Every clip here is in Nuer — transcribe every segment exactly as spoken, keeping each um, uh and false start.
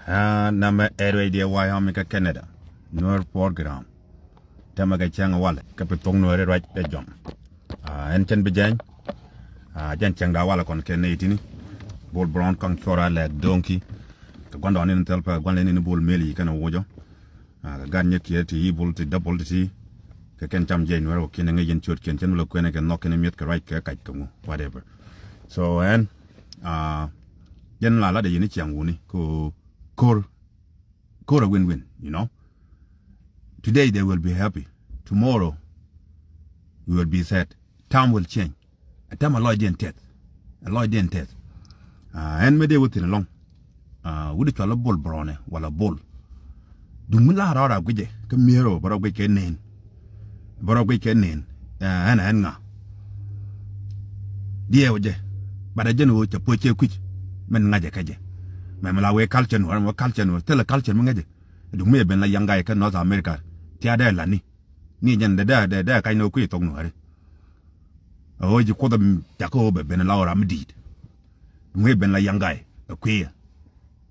Aa, namɛ ɛ ruacdiɛ White Army kä Canada. Nuäär program. Tɛmɛ kɛ cäŋ walɛ kä pi thok Nuääri ruac ɛ jɔm. Aa, ɛn cɛn bi jɛny. Aa, jɛn cäŋ da walɛ kɔn kɛ nɛy tini. Bol Brown kaŋ cuɔr a lɛk do̱ŋki. Kɛ gua̱ndɔɔŋni ni thil pɛ gua̱n lɛ ni ni bol meli kɛn a wocɔ. Aa, kɛ gat nyɛ kiɛ ti yi bol ti däpol ti ti. Kɛ kɛn cam jiɛc Nuäär wä kiɛn ŋäc yɛn ciöt kiɛn cɛn wä lɛ kuɛn kɛ nhɔk kɛn mi̱eth kɛ ruac kɛ kac kɛ ŋu, whatever. So ɛn, aa, jɛn la lat ɛ yɛn i̱ ciaŋ wuni ko kor, kor a win win, you know. Today they will be happy. Tomorrow we will be sad. Time will change. Ɛ tɛm a lɔcdiɛn tɛth. Ɛ lɔcdiɛn tɛth. Aa, ɛn mi dee wä thi̱n ɛlɔ̱ŋ. Aa, wut i̱ cual i̱ Bol Brown ɛ wala Bol. Duŋ mi la rɔɔd a guicɛ kä mi̱eer ɔ bä rɔ guic kɛ neen. Bä rɔ guic kɛ neen. Aa, ɛn ɛn ŋa. Diɛɛw jɛ. Bat ɛ jɛn ɣöö cɛ puɔ̱c cɛ kui̱c. Mɛn ŋa̱cɛ kä jɛ. Mɛ mi la wee culture Nuäär mɛ culture Nuäär thilɛ culture mi ŋäcɛ. Duŋ mi ɛ ben la yaŋ guy kä North America. Tia̱a̱ dee lani. Ni jɛn dee dee dee dee kac ni ɣöö kui̱c thok Nuääri. A ɣöö ji̱ kuoth jakä ɣöö bɛ ben la ɣöö ram mi di̱i̱t. Ŋuëë ben la yaŋ guy ɛ kui̱.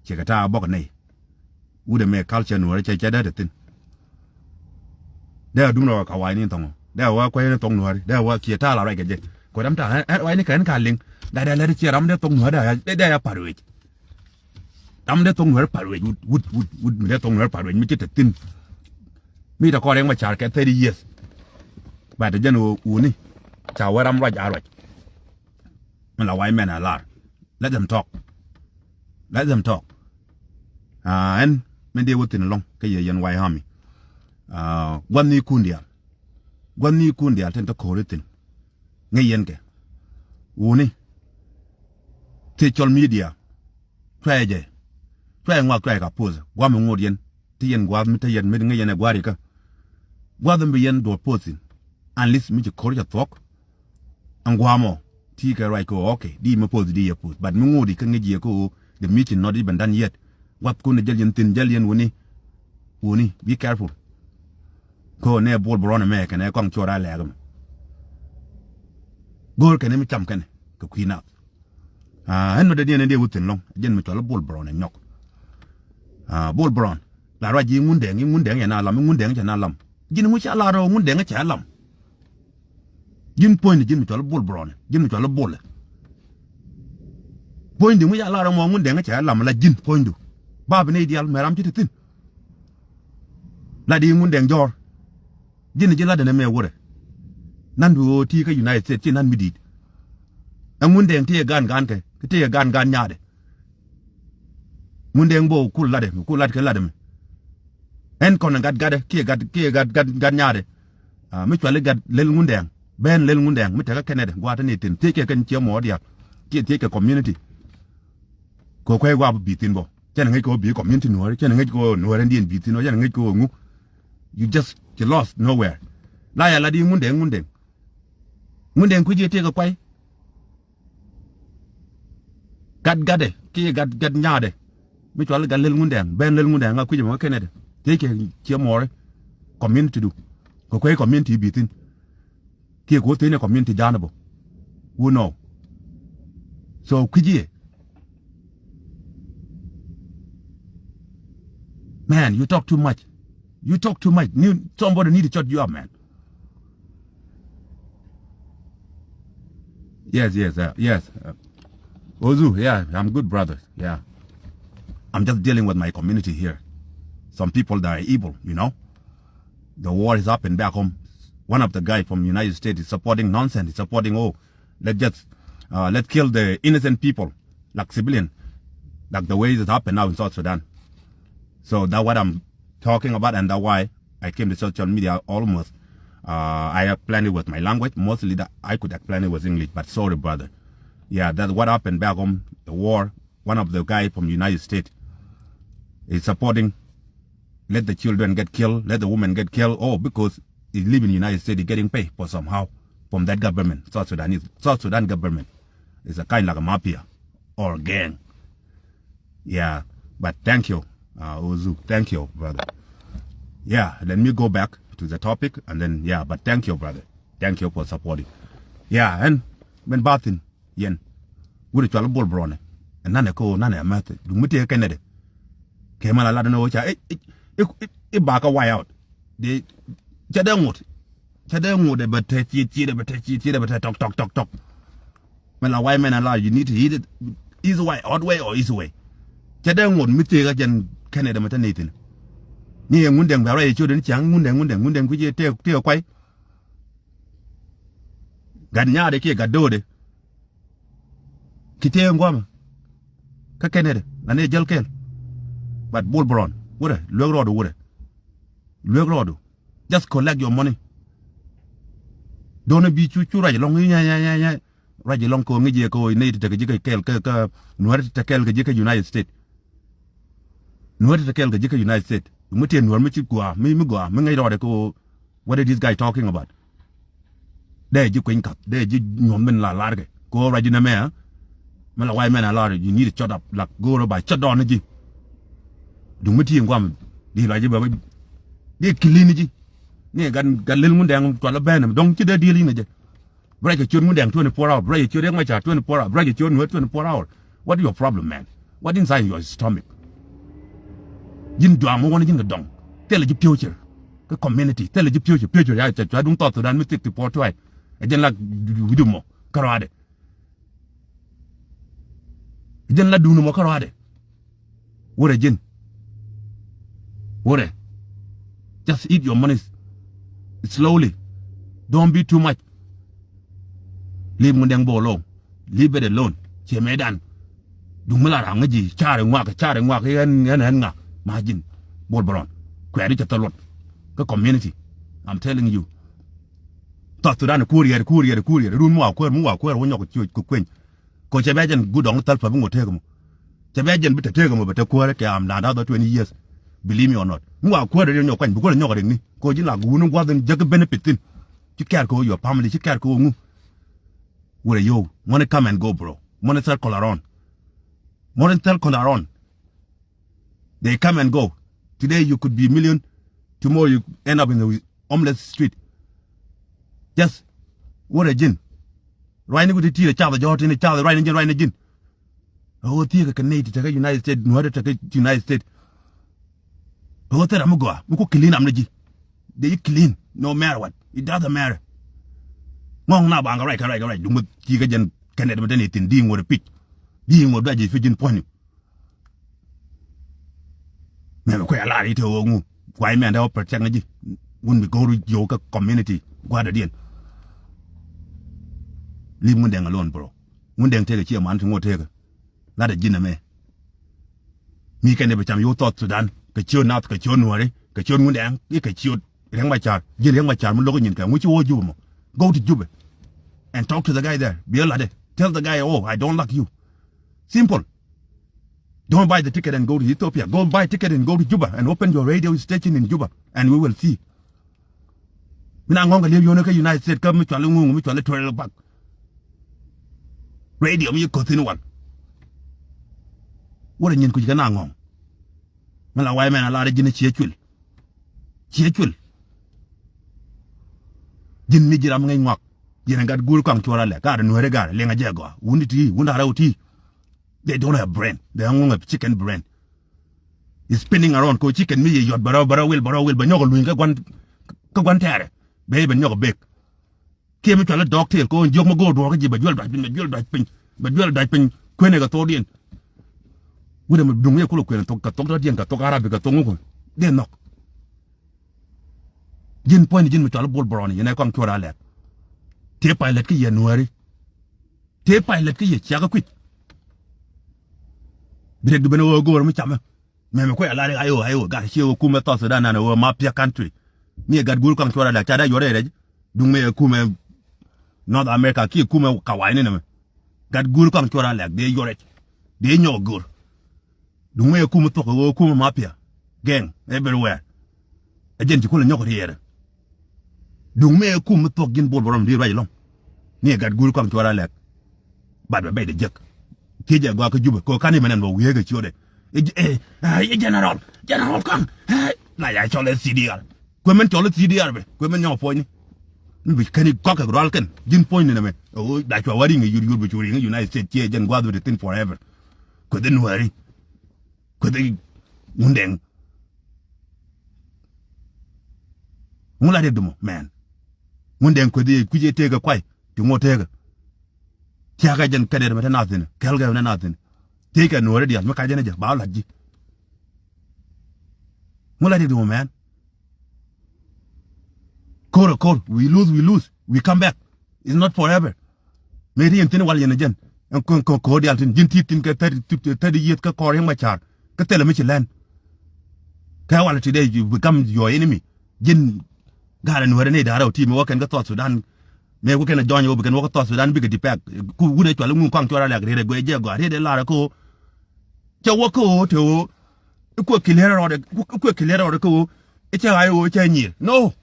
Ciɛ kɛ ta̱a̱ bɔk nɛy. Wut ɛmɛ culture Nuääri cɛ cɛ dee te thi̱n. Dee a duŋ rɔ ka wa̱i̱ni thɔŋɔ. Dee a wä kuɛɛni thok Nuääri. Dee a wä kiɛ ta̱a̱ la ruac kɛ jɛ. Kɛ ram ta̱a̱ ɛn wa̱i̱ni kɛn ka liŋ. Daa dee lɛt ciɛ ram dee thok Nuääri dee dee a pa̱r wec. Ram dee thok Nuääri pa̱r wec wut wut wut wut mi dee thok Nuääri pa̱r wec mi ci te thi̱n. Mi te kɔn riɛk ma ca̱r kɛ thirty years. Ba te jɛn ɣöö wuni ca wä ram ruac a ruac. Mi la wa̱i̱ mɛn a lar. Let them talk. Let them talk. Aa, ɛn min dee wä thi̱n ɛlɔ̱ŋ kä yɛ yɛn White Army. Aa, gua̱n ni kun diaal. Gua̱n ni kun diaal tin te ko̱ri thi̱n. Ŋäc yɛn kɛ wuni. Social media. Cuayɛ jɛ. Cuayɛ ŋuak cuayɛ ka poth. Gua̱a̱m mi ŋot yɛn. Ti yɛn gua̱a̱th mi te yɛn mi ŋäc yɛn ɛ gua̱a̱r ikä. Gua̱a̱th mi bi yɛn duɔ̱ɔ̱r poth thi̱n. Unless mi ci ko̱r cɛ thuɔ̱k. Ɛn gua̱a̱mɔ ti kɛ ruac kɛ ɣöö okay di mi poth di yɛ poth, but mi ŋot ikä ŋäc yɛ kɛ ɣöö the mission not even done yet. Gua̱thkun ɛ jäl yɛn thi̱n jäl yɛn wuni. Wuni, be careful. Kɛ ɣöö nɛ Bol Brown ɛmɛ kɛnɛ kɔŋ cuɔr a lɛɛk ɛmɛ. Go̱o̱r kɛnɛ mi cam kɛnɛ kɛ kui̱ naath. Aa, ɛn nɔ dee diɛn ɛn dee wä thi̱n ɛlɔ̱ŋ jɛn mi cual i̱ Bol Brown ɛ nyɔk. Aa, Bol Brown la ruac ji̱ Ŋundɛŋ, i̱ Ŋundɛŋ cɛ na lam, i̱ Ŋundɛŋ cɛ na lam. Ji̱n ŋu ca lar ɔ Ŋundɛŋ cɛ lam. Ji̱n puɔ̱nyni ji̱n mi cual i̱ Bol Brown, ji̱n mi cual i̱ Bol. Puɔ̱nydi ŋu ca lar ɔ mɔ Ŋundɛŋ cɛ lam la ji̱n puɔ̱nydu. Bap ni diaal mɛ ram ci te thi̱n. La di Ŋundɛŋ jɔ̱ɔ̱r. Ji̱n ji̱ lat ɛn ɛmɛ wurɛ. Nan bi ɣöö ti kä United States ci nan mi di̱i̱t. Ɛ Ŋundɛŋ ti ɛ gan gan kɛ, ti ɛ gan gan nyaatdɛ. Ŋundɛŋ bä kul latdɛ, kul lat kɛ latdɛ mi. Ɛn kɔn ɛ gat gatdɛ, kiɛ gat, kiɛ gat, gat, gat nyaatdɛ. Aa, mi cuali gat lel Ŋundɛŋ, ben lel Ŋundɛŋ, mi tekä Canada, gua̱a̱th ni thi̱n, thiec kɛ kɛn ciɛ mɔ diaal. Kiɛ thiec kɛ community. Kɛ kuɛ gua̱a̱ bi thi̱n bä. Cɛn ŋäc kɛ ɣöö bi community Nuääri, cɛn ŋäc kɛ ɣöö Nuääri ɛn diɛn bi thi̱n bä, cɛn ŋäc kɛ ɣöö ŋu. You just, you lost nowhere. La ya la di Ŋundɛŋ, Ŋundɛŋ. Ŋundɛŋ kui̱c yɛ tëëk ɛ kuay. Gat gatdɛ kiɛ gat gat nyaatdɛ. Mi cual gat lel Ŋundɛŋ, ben lel Ŋundɛŋ a kui̱c ɛmɔ kɛnɛ dɛ. Tëëk kɛ ciɛ mɔɔri. Community du. Kɛ kuay community bi thi̱n. Kiɛ kɛ wä thi̱n ɛ community ja̱a̱n ɛ bä. Who know? So kui̱c yɛ. Man, you talk too much. You talk too much. Need, somebody need to shut you up, man. Yes, yes, uh, yes. Uh, Ozu, yeah, I'm good, brother. Yeah. I'm just dealing with my community here. Some people that are evil, you know. The war is happening back home. One of the guy from United States is supporting nonsense. He's supporting, oh, let's just, uh, let's kill the innocent people, like civilian, like the way it happened now in South Sudan. So that's what I'm talking about, and that's why I came to social media almost. Uh, I explain it with my language. Mostly that I could explain it with English, but sorry, brother. Yeah, that's what happened back home, the war. One of the guy from United States is supporting, let the children get killed, let the women get killed. Oh, because he live in United States, he getting paid for somehow from that government, South Sudanese, South Sudan government. It's a kind like a mafia or gang. Yeah, but thank you, uh, Ozu. Thank you, brother. Yeah, let me go back to the topic, and then, yeah, but thank you, brother. Thank you for supporting. Yeah, and when Bathin, yen, wuri cual Bol Brown, and none ko, none a math, do me take Canada. Kɛ mɛ la lat ni wä ca i̱ i̱ i̱ i̱ bakä wipe out. Di cɛ dee ŋot. Cɛ dee ŋot ɛ bɛ te ciet ciet ɛ bɛ te ciet ciet ɛ bɛ te tɔk tɔk tɔk tɔk. Mɛ la wipe man a lar, you need to eat it his way, hot way or his way. Cɛ dee ŋot mi thiekä jɛn kɛnɛ dɛ mɛ te ni thin. Ni ɛ Ŋundɛŋ bɛ ruac ɛ ciöt in ciaŋ Ŋundɛŋ Ŋundɛŋ Ŋundɛŋ kui̱c ɛ tëë kuay. Gat nyaatdɛ kiɛ gat do̱o̱dɛ. Ki tëë ŋuamɛ. Kä kɛnɛ dɛ la ni jäl kɛɛl. But Bol Bron wurɛ luek rɔɔdu wurɛ. Luek rɔɔdu. Just collect your money. Don't be cu cu ruac lɔŋ i̱ nya nya nya nya. Ruac lɔŋ kɛ ŋi̱c yɛ kɛ ɣöö nɛy ti tekɛ ji̱ kɛ kɛɛl kä kä Nuäär ti tekɛ kɛɛl kɛ ji̱ kä United States. Nuäär ti tekɛ kɛɛl kɛ ji̱ kä United States. Mi tiɛ Nuäär mi ci gɔaa mi mi gɔaa mi ŋäc rɔɔdɛ kɛ ɣöö what is this guy talking about? Dee ji̱ kueny kath dee ji̱ nyuɔ̱th min la lar kɛ kɛ ɣöö ruac inɛ mɛ. Mɛ la wipe man a lar, you need to shut up. Lak go̱o̱rä ba cä dɔɔn ni ji̱. Duŋ mi ti in guam di ruac i̱ bɛ bä di clean ni ji̱. Ni gat gat lel Ŋundɛŋ cual i̱ bɛn ɛmɛ dɔ̱ŋ ci dee diel in ɛ jɛ. Bi ruac kɛ ciöt Ŋundɛŋ twenty four hour, bi ruac kɛ ciöt Riek Machar twenty four hour, bi ruac kɛ ciöt Nuäär twenty four hour. What is your problem, man? What inside your stomach? Ji̱n duaam mi wänä ji̱n kɛ dɔŋ. Thilɛ ji̱ future kä community, thilɛ ji̱ future, future ya cɛ cua duŋ South Sudan mi thiek ti puɔt tuay. Ɛ jɛn la wi̱cdu mɔ kä ruaadɛ. Jɛn la duundɛ mɔ kä ruaadɛ. Wurɛ ji̱n. Wurɛ. Just eat your money slowly. Don't be too much. Leave Ŋundɛŋ Bol alone. Leave it alone. Ciɛ mëëdan. Duŋ mi la raŋ ŋäci carɛ ŋuak carɛ ŋuak ɣän ɣän ɣän ŋa. Ma ji̱n Bol Bron. Kuɛɛri cɛ thil luɔt. Kä community. I'm telling you. Thɔth Sudan kuur yɛt kuur yɛt kuur yɛt run mi wa kuäär mi wa kuäär wä nyɔk kɛ kueny. Kɛ cɛ bɛ jɛn gut dɔŋ thäl päp bi ŋot tëëk mɔ. Cɛ bɛ jɛn bi te tëëk mɔ bɛ te kuäärä kɛ am na another twenty years. Believe me or not. Mi wa kuäärä riɛn nyɔk kuany bi kuäärä nyɔk riɛkni. Kɛ ji̱ lak wuni gua̱th in jäk benefit thin. Ci kɛɛr kɛ wä your family ci kɛɛr kɛ wä ŋu. Wurɛ yow. Ŋuɔ̱ni come and go, bro. Ŋuɔ̱ni circle around. Ŋuɔ̱ni circle around. They come and go. Today you could be million. Tomorrow you end up in the homeless street. Just wurɛ ji̱n. Ruacni ku ti ti̱i̱t ɛ cath ɛ jɔ̱ɔ̱r tin ɛ cath ɛ ruacni ji̱n ruacni ji̱n. Ɛ ɣöö thieekä kɛ nɛy ti tekä United States, Nuäärä tekä United States. Ɛ ɣöö thil ram mi gɔaa mi ku clean ram ni ji̱. Dee ji̱ clean no matter what. It doesn't matter. Ŋɔ̱ŋ na baŋ kɛ ruac kɛ ruac kɛ ruac duŋ mi ti̱i̱ kä jɛn kɛn nɛy ti mi te ni thi̱n di̱i̱ŋ wä rɛ pic. Di̱i̱ŋ wä duac ji̱ pic ji̱n puɔ̱nyni. Mɛmɛ kuɛ a lar i̱ te ɣöö ŋu kuay mɛn dee wä protect ni ji̱. Wun bi go̱o̱r yio̱w kä community gua̱a̱r dɔ̱diɛn. Leave Ŋundɛŋ alone, bro. Ŋundɛŋ tekɛ ciɛ man ti ŋot tekɛ. Lat a ji̱n ɛmɛ. Mi kɛn ɛ bi cam yo̱o̱ South Sudan kɛ ciöt Nath kɛ ciöt Nuääri kɛ ciöt Ŋundɛŋ i̱ kɛ ciöt Riek Machar. Ji̱n Riek Machar mi lo̱k inyin kɛ ŋu ci wä Juba mɔ. Go to Juba and talk to the guy there. Bi ɛ lat ɛ. Tell the guy, oh, I don't like you. Simple. Don't buy the ticket and go to Ethiopia. Go buy ticket and go to Juba and open your radio station in Juba and we will see. Mi na ŋɔ̱ŋ kɛ liep yonä kä United States kä mi cual iŋuŋ mi cual i̱ twelve bak. Radio mi yi ko̱thin wal. Wurɛ nyin kuc kɛ na ŋɔ̱ŋ. Mi la wipe man a lar ji̱n i̱ ciɛ cuil. Ciɛ cuil. Ji̱n mi ji̱ ram ŋäc ŋuak. Yɛn ɛ gat guur kɔaŋ cuɔr alɛ ka rɛ Nuääri gar liŋ a jɛ gɔaa wun ti wun da̱rɛ wä ti. They don't have brain. They have only chicken brain. Is spinning around ko chicken mi yɛ yɔt bärä bärä wil bärä wil bɛ nyɔk a luny kä guan kä guan tɛɛrɛ. Bɛ bɛ nyɔk a bek. Kiɛ mi cual a dɔɔk tëël ko jiök mi go̱o̱r duɔ̱ɔ̱k kä ji̱ bɛ juɛl duac piny bɛ juɛl duac piny bɛ juɛl duac piny kuenɛ kɛ thokdiɛn. Wut ɛmɛ duŋ yɛ kulɛ kuenɛ thok kɛ thok dɔ̱diɛn kɛ thok Arabi kɛ thok ŋukun. Diɛ nhɔk. Ji̱n puɔ̱nyni ji̱n mi cɔal i̱ Bol Bron yɛn ɛ kɔaŋ cuɔr a lɛk. Tëë pilot kä yɛ Nuääri. Tëë pilot kä yɛ ciakä kui̱c. Bi rɛk di ben ɣöö go̱o̱r mi camä. Mɛmɛ kuɛ a lar i̱ ayo ayo gat ciɛ ɣöö kumɛ South Sudan nan ɣöö mafia country. Mi ɛ gat guur kɔaŋ cuɔr a lɛk ca dee yuɔr rɛc. Duŋ mi ɛ kumɛ North America kiɛ kumɛ kawai ni nɛmɛ. Gat guur kɔaŋ cuɔr a lɛk dee yuɔr rɛc. Dee nyɔk go̱o̱r. Duŋ mëë kum thuɔk kɛ ɣöö kum mafia gang everywhere. Ɛ jɛn ci kulɛ nyɔk riɛɛrɛ. Duŋ mëë kum thuɔk ji̱n Bol Bron di ruac ɛlɔ̱ŋ. Ni ɛ gat guur kɔaŋ cuɔr a lɛk. Bat bɛ bɛc dɛ jek. Thiec ɛ gɔaa kä Jubɛ kɛ ɣöö ka̱n imɛn ɛn bɛ wiee kɛ ciötdɛ. I̱ general, general kɔaŋ. La ya cɔl ɛ C D R. Kuɛ mɛn cɔl i̱ C D R bɛ kuɛ mɛn nyɔk puɔ̱nyni. Mi bi kɛn i̱ gɔak kɛ rual kɛn ji̱n puɔ̱nyni nɛmɛ. Ɛ ɣöö la cua wä ri̱ŋ ɛ yur yur bi cu ri̱ŋ ɛ United States ciɛ jɛn gua̱th bi te thi̱n forever. Kuɛ dhi Nuääri. Kueth i̱ Ŋundɛŋ. Ŋun la dee dumo mɛn. Ŋundɛŋ kueth yɛ kui̱c yɛ tëëkä kuay ti ŋuɔ tëëkä. Thia̱kä jɛn kɛ dee mɛ te nathin kɛl kɛ mɛ te nathin. Tëëkä nuɔ̱ɔ̱rɛ diath mi kac jɛn jɛ ba lat ji̱. Ŋun la dee dumo mɛn. Ko̱r ɛ ko̱r, we lose, we lose, we come back. It's not forever. Mëë ti yɛn thi̱n wal yɛn ɛ jɛn ɛn ko̱ ko̱ ko̱r diaal thi̱n ji̱n ti̱i̱t thi̱n kɛ thirty, thirty years kä kɔɔr yäŋ ma ca̱r. Kä thilɛ mi ci lɛn. Kɛ wal ti dee you become your enemy. Ji̱n ga̱a̱r ɛn wärä ni da̱rä ɔ ti mi wä kɛn kä South Sudan. Mëë wä kɛn ɛ jɔny wä bi kɛn wä kä South Sudan bikɛ dipɛk. Ku wun ɛ cual iŋu kɔaŋ cuɔr a lɛk riet ɛ guɛ jɛ gɔaa riet ɛ lar ɛ ko̱. Cɛ wä kä ɣöö te ɣöö i̱ kuɛ ki̱li̱er rɔɔdɛ i̱ kuɛ ki̱li̱er rɔɔdɛ kä ɣöö i̱ cɛ ɣa̱c ɣöö i̱ cɛ nyiir. No.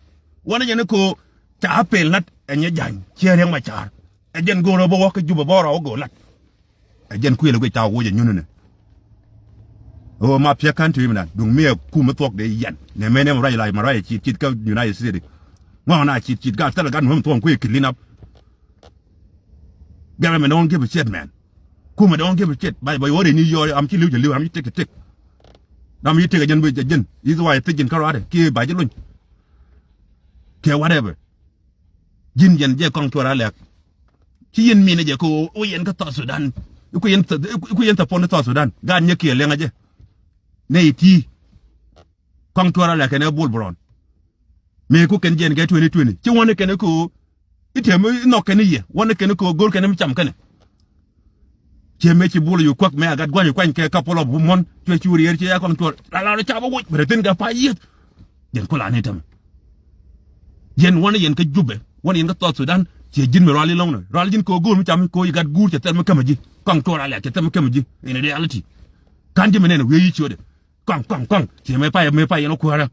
Wanɛ jɛn i̱ kä ɣöö ca a pel lat ɛ nyɛ ja̱ny ciɛ riɛk ma ca̱a̱r. Ɛ jɛn go̱o̱r ɣöö bä wä kä Jubɛ bä rɔɔk ɣöö lat. Ɛ jɛn kuël ɛ guic ca woc ɛ nyunyunɛ. Ɣöö ma piɛk ka̱n tëë mi na duŋ mi ɛ kum mi thuɔk dee yɛn nɛ mɛn ɛm ruac lac ma ruac ɛ cit cit kä United States. Ŋɔak na cit cit gat thilɛ gat nuɔ̱m thuɔ̱k kuëë ki̱li̱n ap. Government don't give a shit, man. Kumɛ don't give a shit. Ba ba yɔr ini yɔr am ci liw jɛ liw am ci tek tek. Am ci tek jɛn bi jɛn. Is why tek jɛn karuade ki ba jɛ luny. Kɛ whatever. Ji̱n jɛn jɛ kɔŋ tuɔra lɛk. Ci yɛn min jɛ ko o yɛn kä South Sudan. Iku yɛn iku yɛn thapɔn South Sudan. Gan nyɛ kiɛ lɛŋ jɛ. Ne iti. Kɔŋ tuɔra lɛk kɛnɛ Bol Bron. Mëë ku kɛn jiɛn kɛ twenty twenty ci wänä kɛn ɛ köö. I̱ tɛm i̱ nhɔk kɛn i̱ yɛ wänä kɛn ɛ köö go̱r kɛn i̱ mi cam kɛnɛ. Ciɛ mëë ci Bol yu kuäk mëë a gat gua̱ny yu kuany kɛ couple of month cuɛ cu riɛɛr ciɛ ya kɔn cuɔr la la rɔ cap ɛ woc bɛ rɛ thin kɛ pay yieth. Jiɛn ku la ni tämɛ. Yɛn wänä yɛn kä Jubɛ wänä yɛn kä South Sudan ciɛ ji̱n mi rual i̱ lɔ̱ŋnɛ rual ji̱n köö go̱r mi cam i̱ köö yi gat guur cɛ thɛl mi kämɛ ji̱ kɔŋ cuɔr a lɛk cɛ thɛl mi kämɛ ji̱ in reality. Ka̱n ji̱ mi nɛn wiee yi ciötdɛ. Kɔaŋ kɔaŋ kɔaŋ ciɛ mɛ pay mɛ pay yɛn wä kuäärä.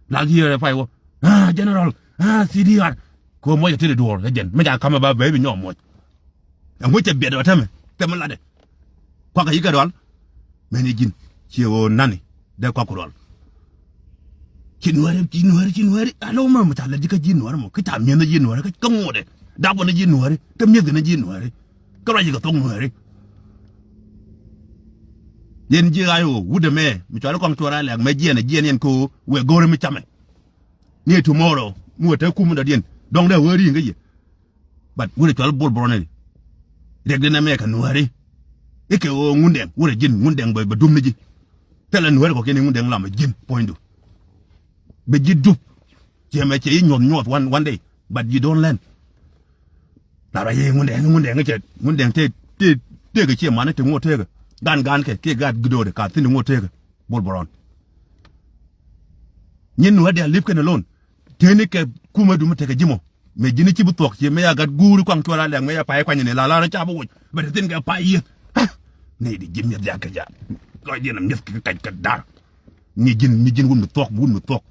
Lath yiëë rɛ pay wä. Ah, general. Ah, C D R. Kɛ wä muɔc a tëëdɛ duɔɔr ɛ jɛn mi ca ka̱mɛ ba bɛ bi nyɔɔk muɔc. Ɛŋu cɛ biɛt ɔ tämɛ tämɛ latdɛ. Kuakä yikɛ dual. Mɛn i̱ ji̱n ciɛ ɣöö nani dee kuak ku dual. Ci nuääri ci nuääri ci nuääri alo mɛ mi ca lät ji̱ kä ji̱ nuääri mɔ ki ca mi̱eth ni ji̱ nuääri kä ŋuɔtdɛ. Dak wä ni ji̱ nuääri kä mi̱eth kɛ ni ji̱ nuääri. Kä ruac ji̱ kɛ thok nuääri. Yɛn ji̱ ɣa̱c ɣöö wut ɛmɛ mi cɔal i̱ kɔaŋ tuɔɔr a lɛk mɛ jiɛn ɛ jiɛn yɛn kɛ ɣöö wëë go̱o̱rä mi camɛ. Ni tomorrow mi wä te kum mi dɔ̱diɛn dɔ̱ŋ dee wee ri̱i̱ŋ kä yɛ. But wut ɛ cɔal Bol Bron ɛ riɛk den ɛmɛ kɛ nuääri. I̱ kɛ ɣöö Ŋundɛŋ wut ɛ ji̱n Ŋundɛŋ bɛ bɛ dum ni ji̱. Thilɛ nuääri kɔkiɛn i̱ Ŋundɛŋ lamɛ ji̱n puɔ̱nydu. Bɛ ji̱ dup. Ciɛ mɛ ciɛ i̱ nyuɔth nyuɔth one one day. But you don't learn. La rɔ yee Ŋundɛŋ Ŋundɛŋ cɛ Ŋundɛŋ tëë tëë tëëkɛ ciɛ manɛ te ŋuɔ̱t tëëkɛ. Gan gan kɛ kiɛ gaat gidoodɛ ka thi̱n ŋuɔ̱t tëëkɛ. Bol Bron. Nyin nuɛ diaal lip kɛn alone. Tëëni kɛ kumɛ dumi tekɛ ji̱ mɔ. Mëë ji̱n i̱ ci bi thuɔ̱k ciɛ mëë ya gat guuri kuaŋ cuɔr a lɛk mëë ya pay kuanyɛ ni la la rɔ ca bi woc. Bɛ te thi̱n kɛ pay yieth. Nɛy di ji̱ mi̱eth ya kɛ ja. Lɔcdiɛn a mi̱eth kɛ kac kɛ da̱r. Ni ji̱n ni ji̱n wun mi thuɔ̱k wun mi thuɔ̱k.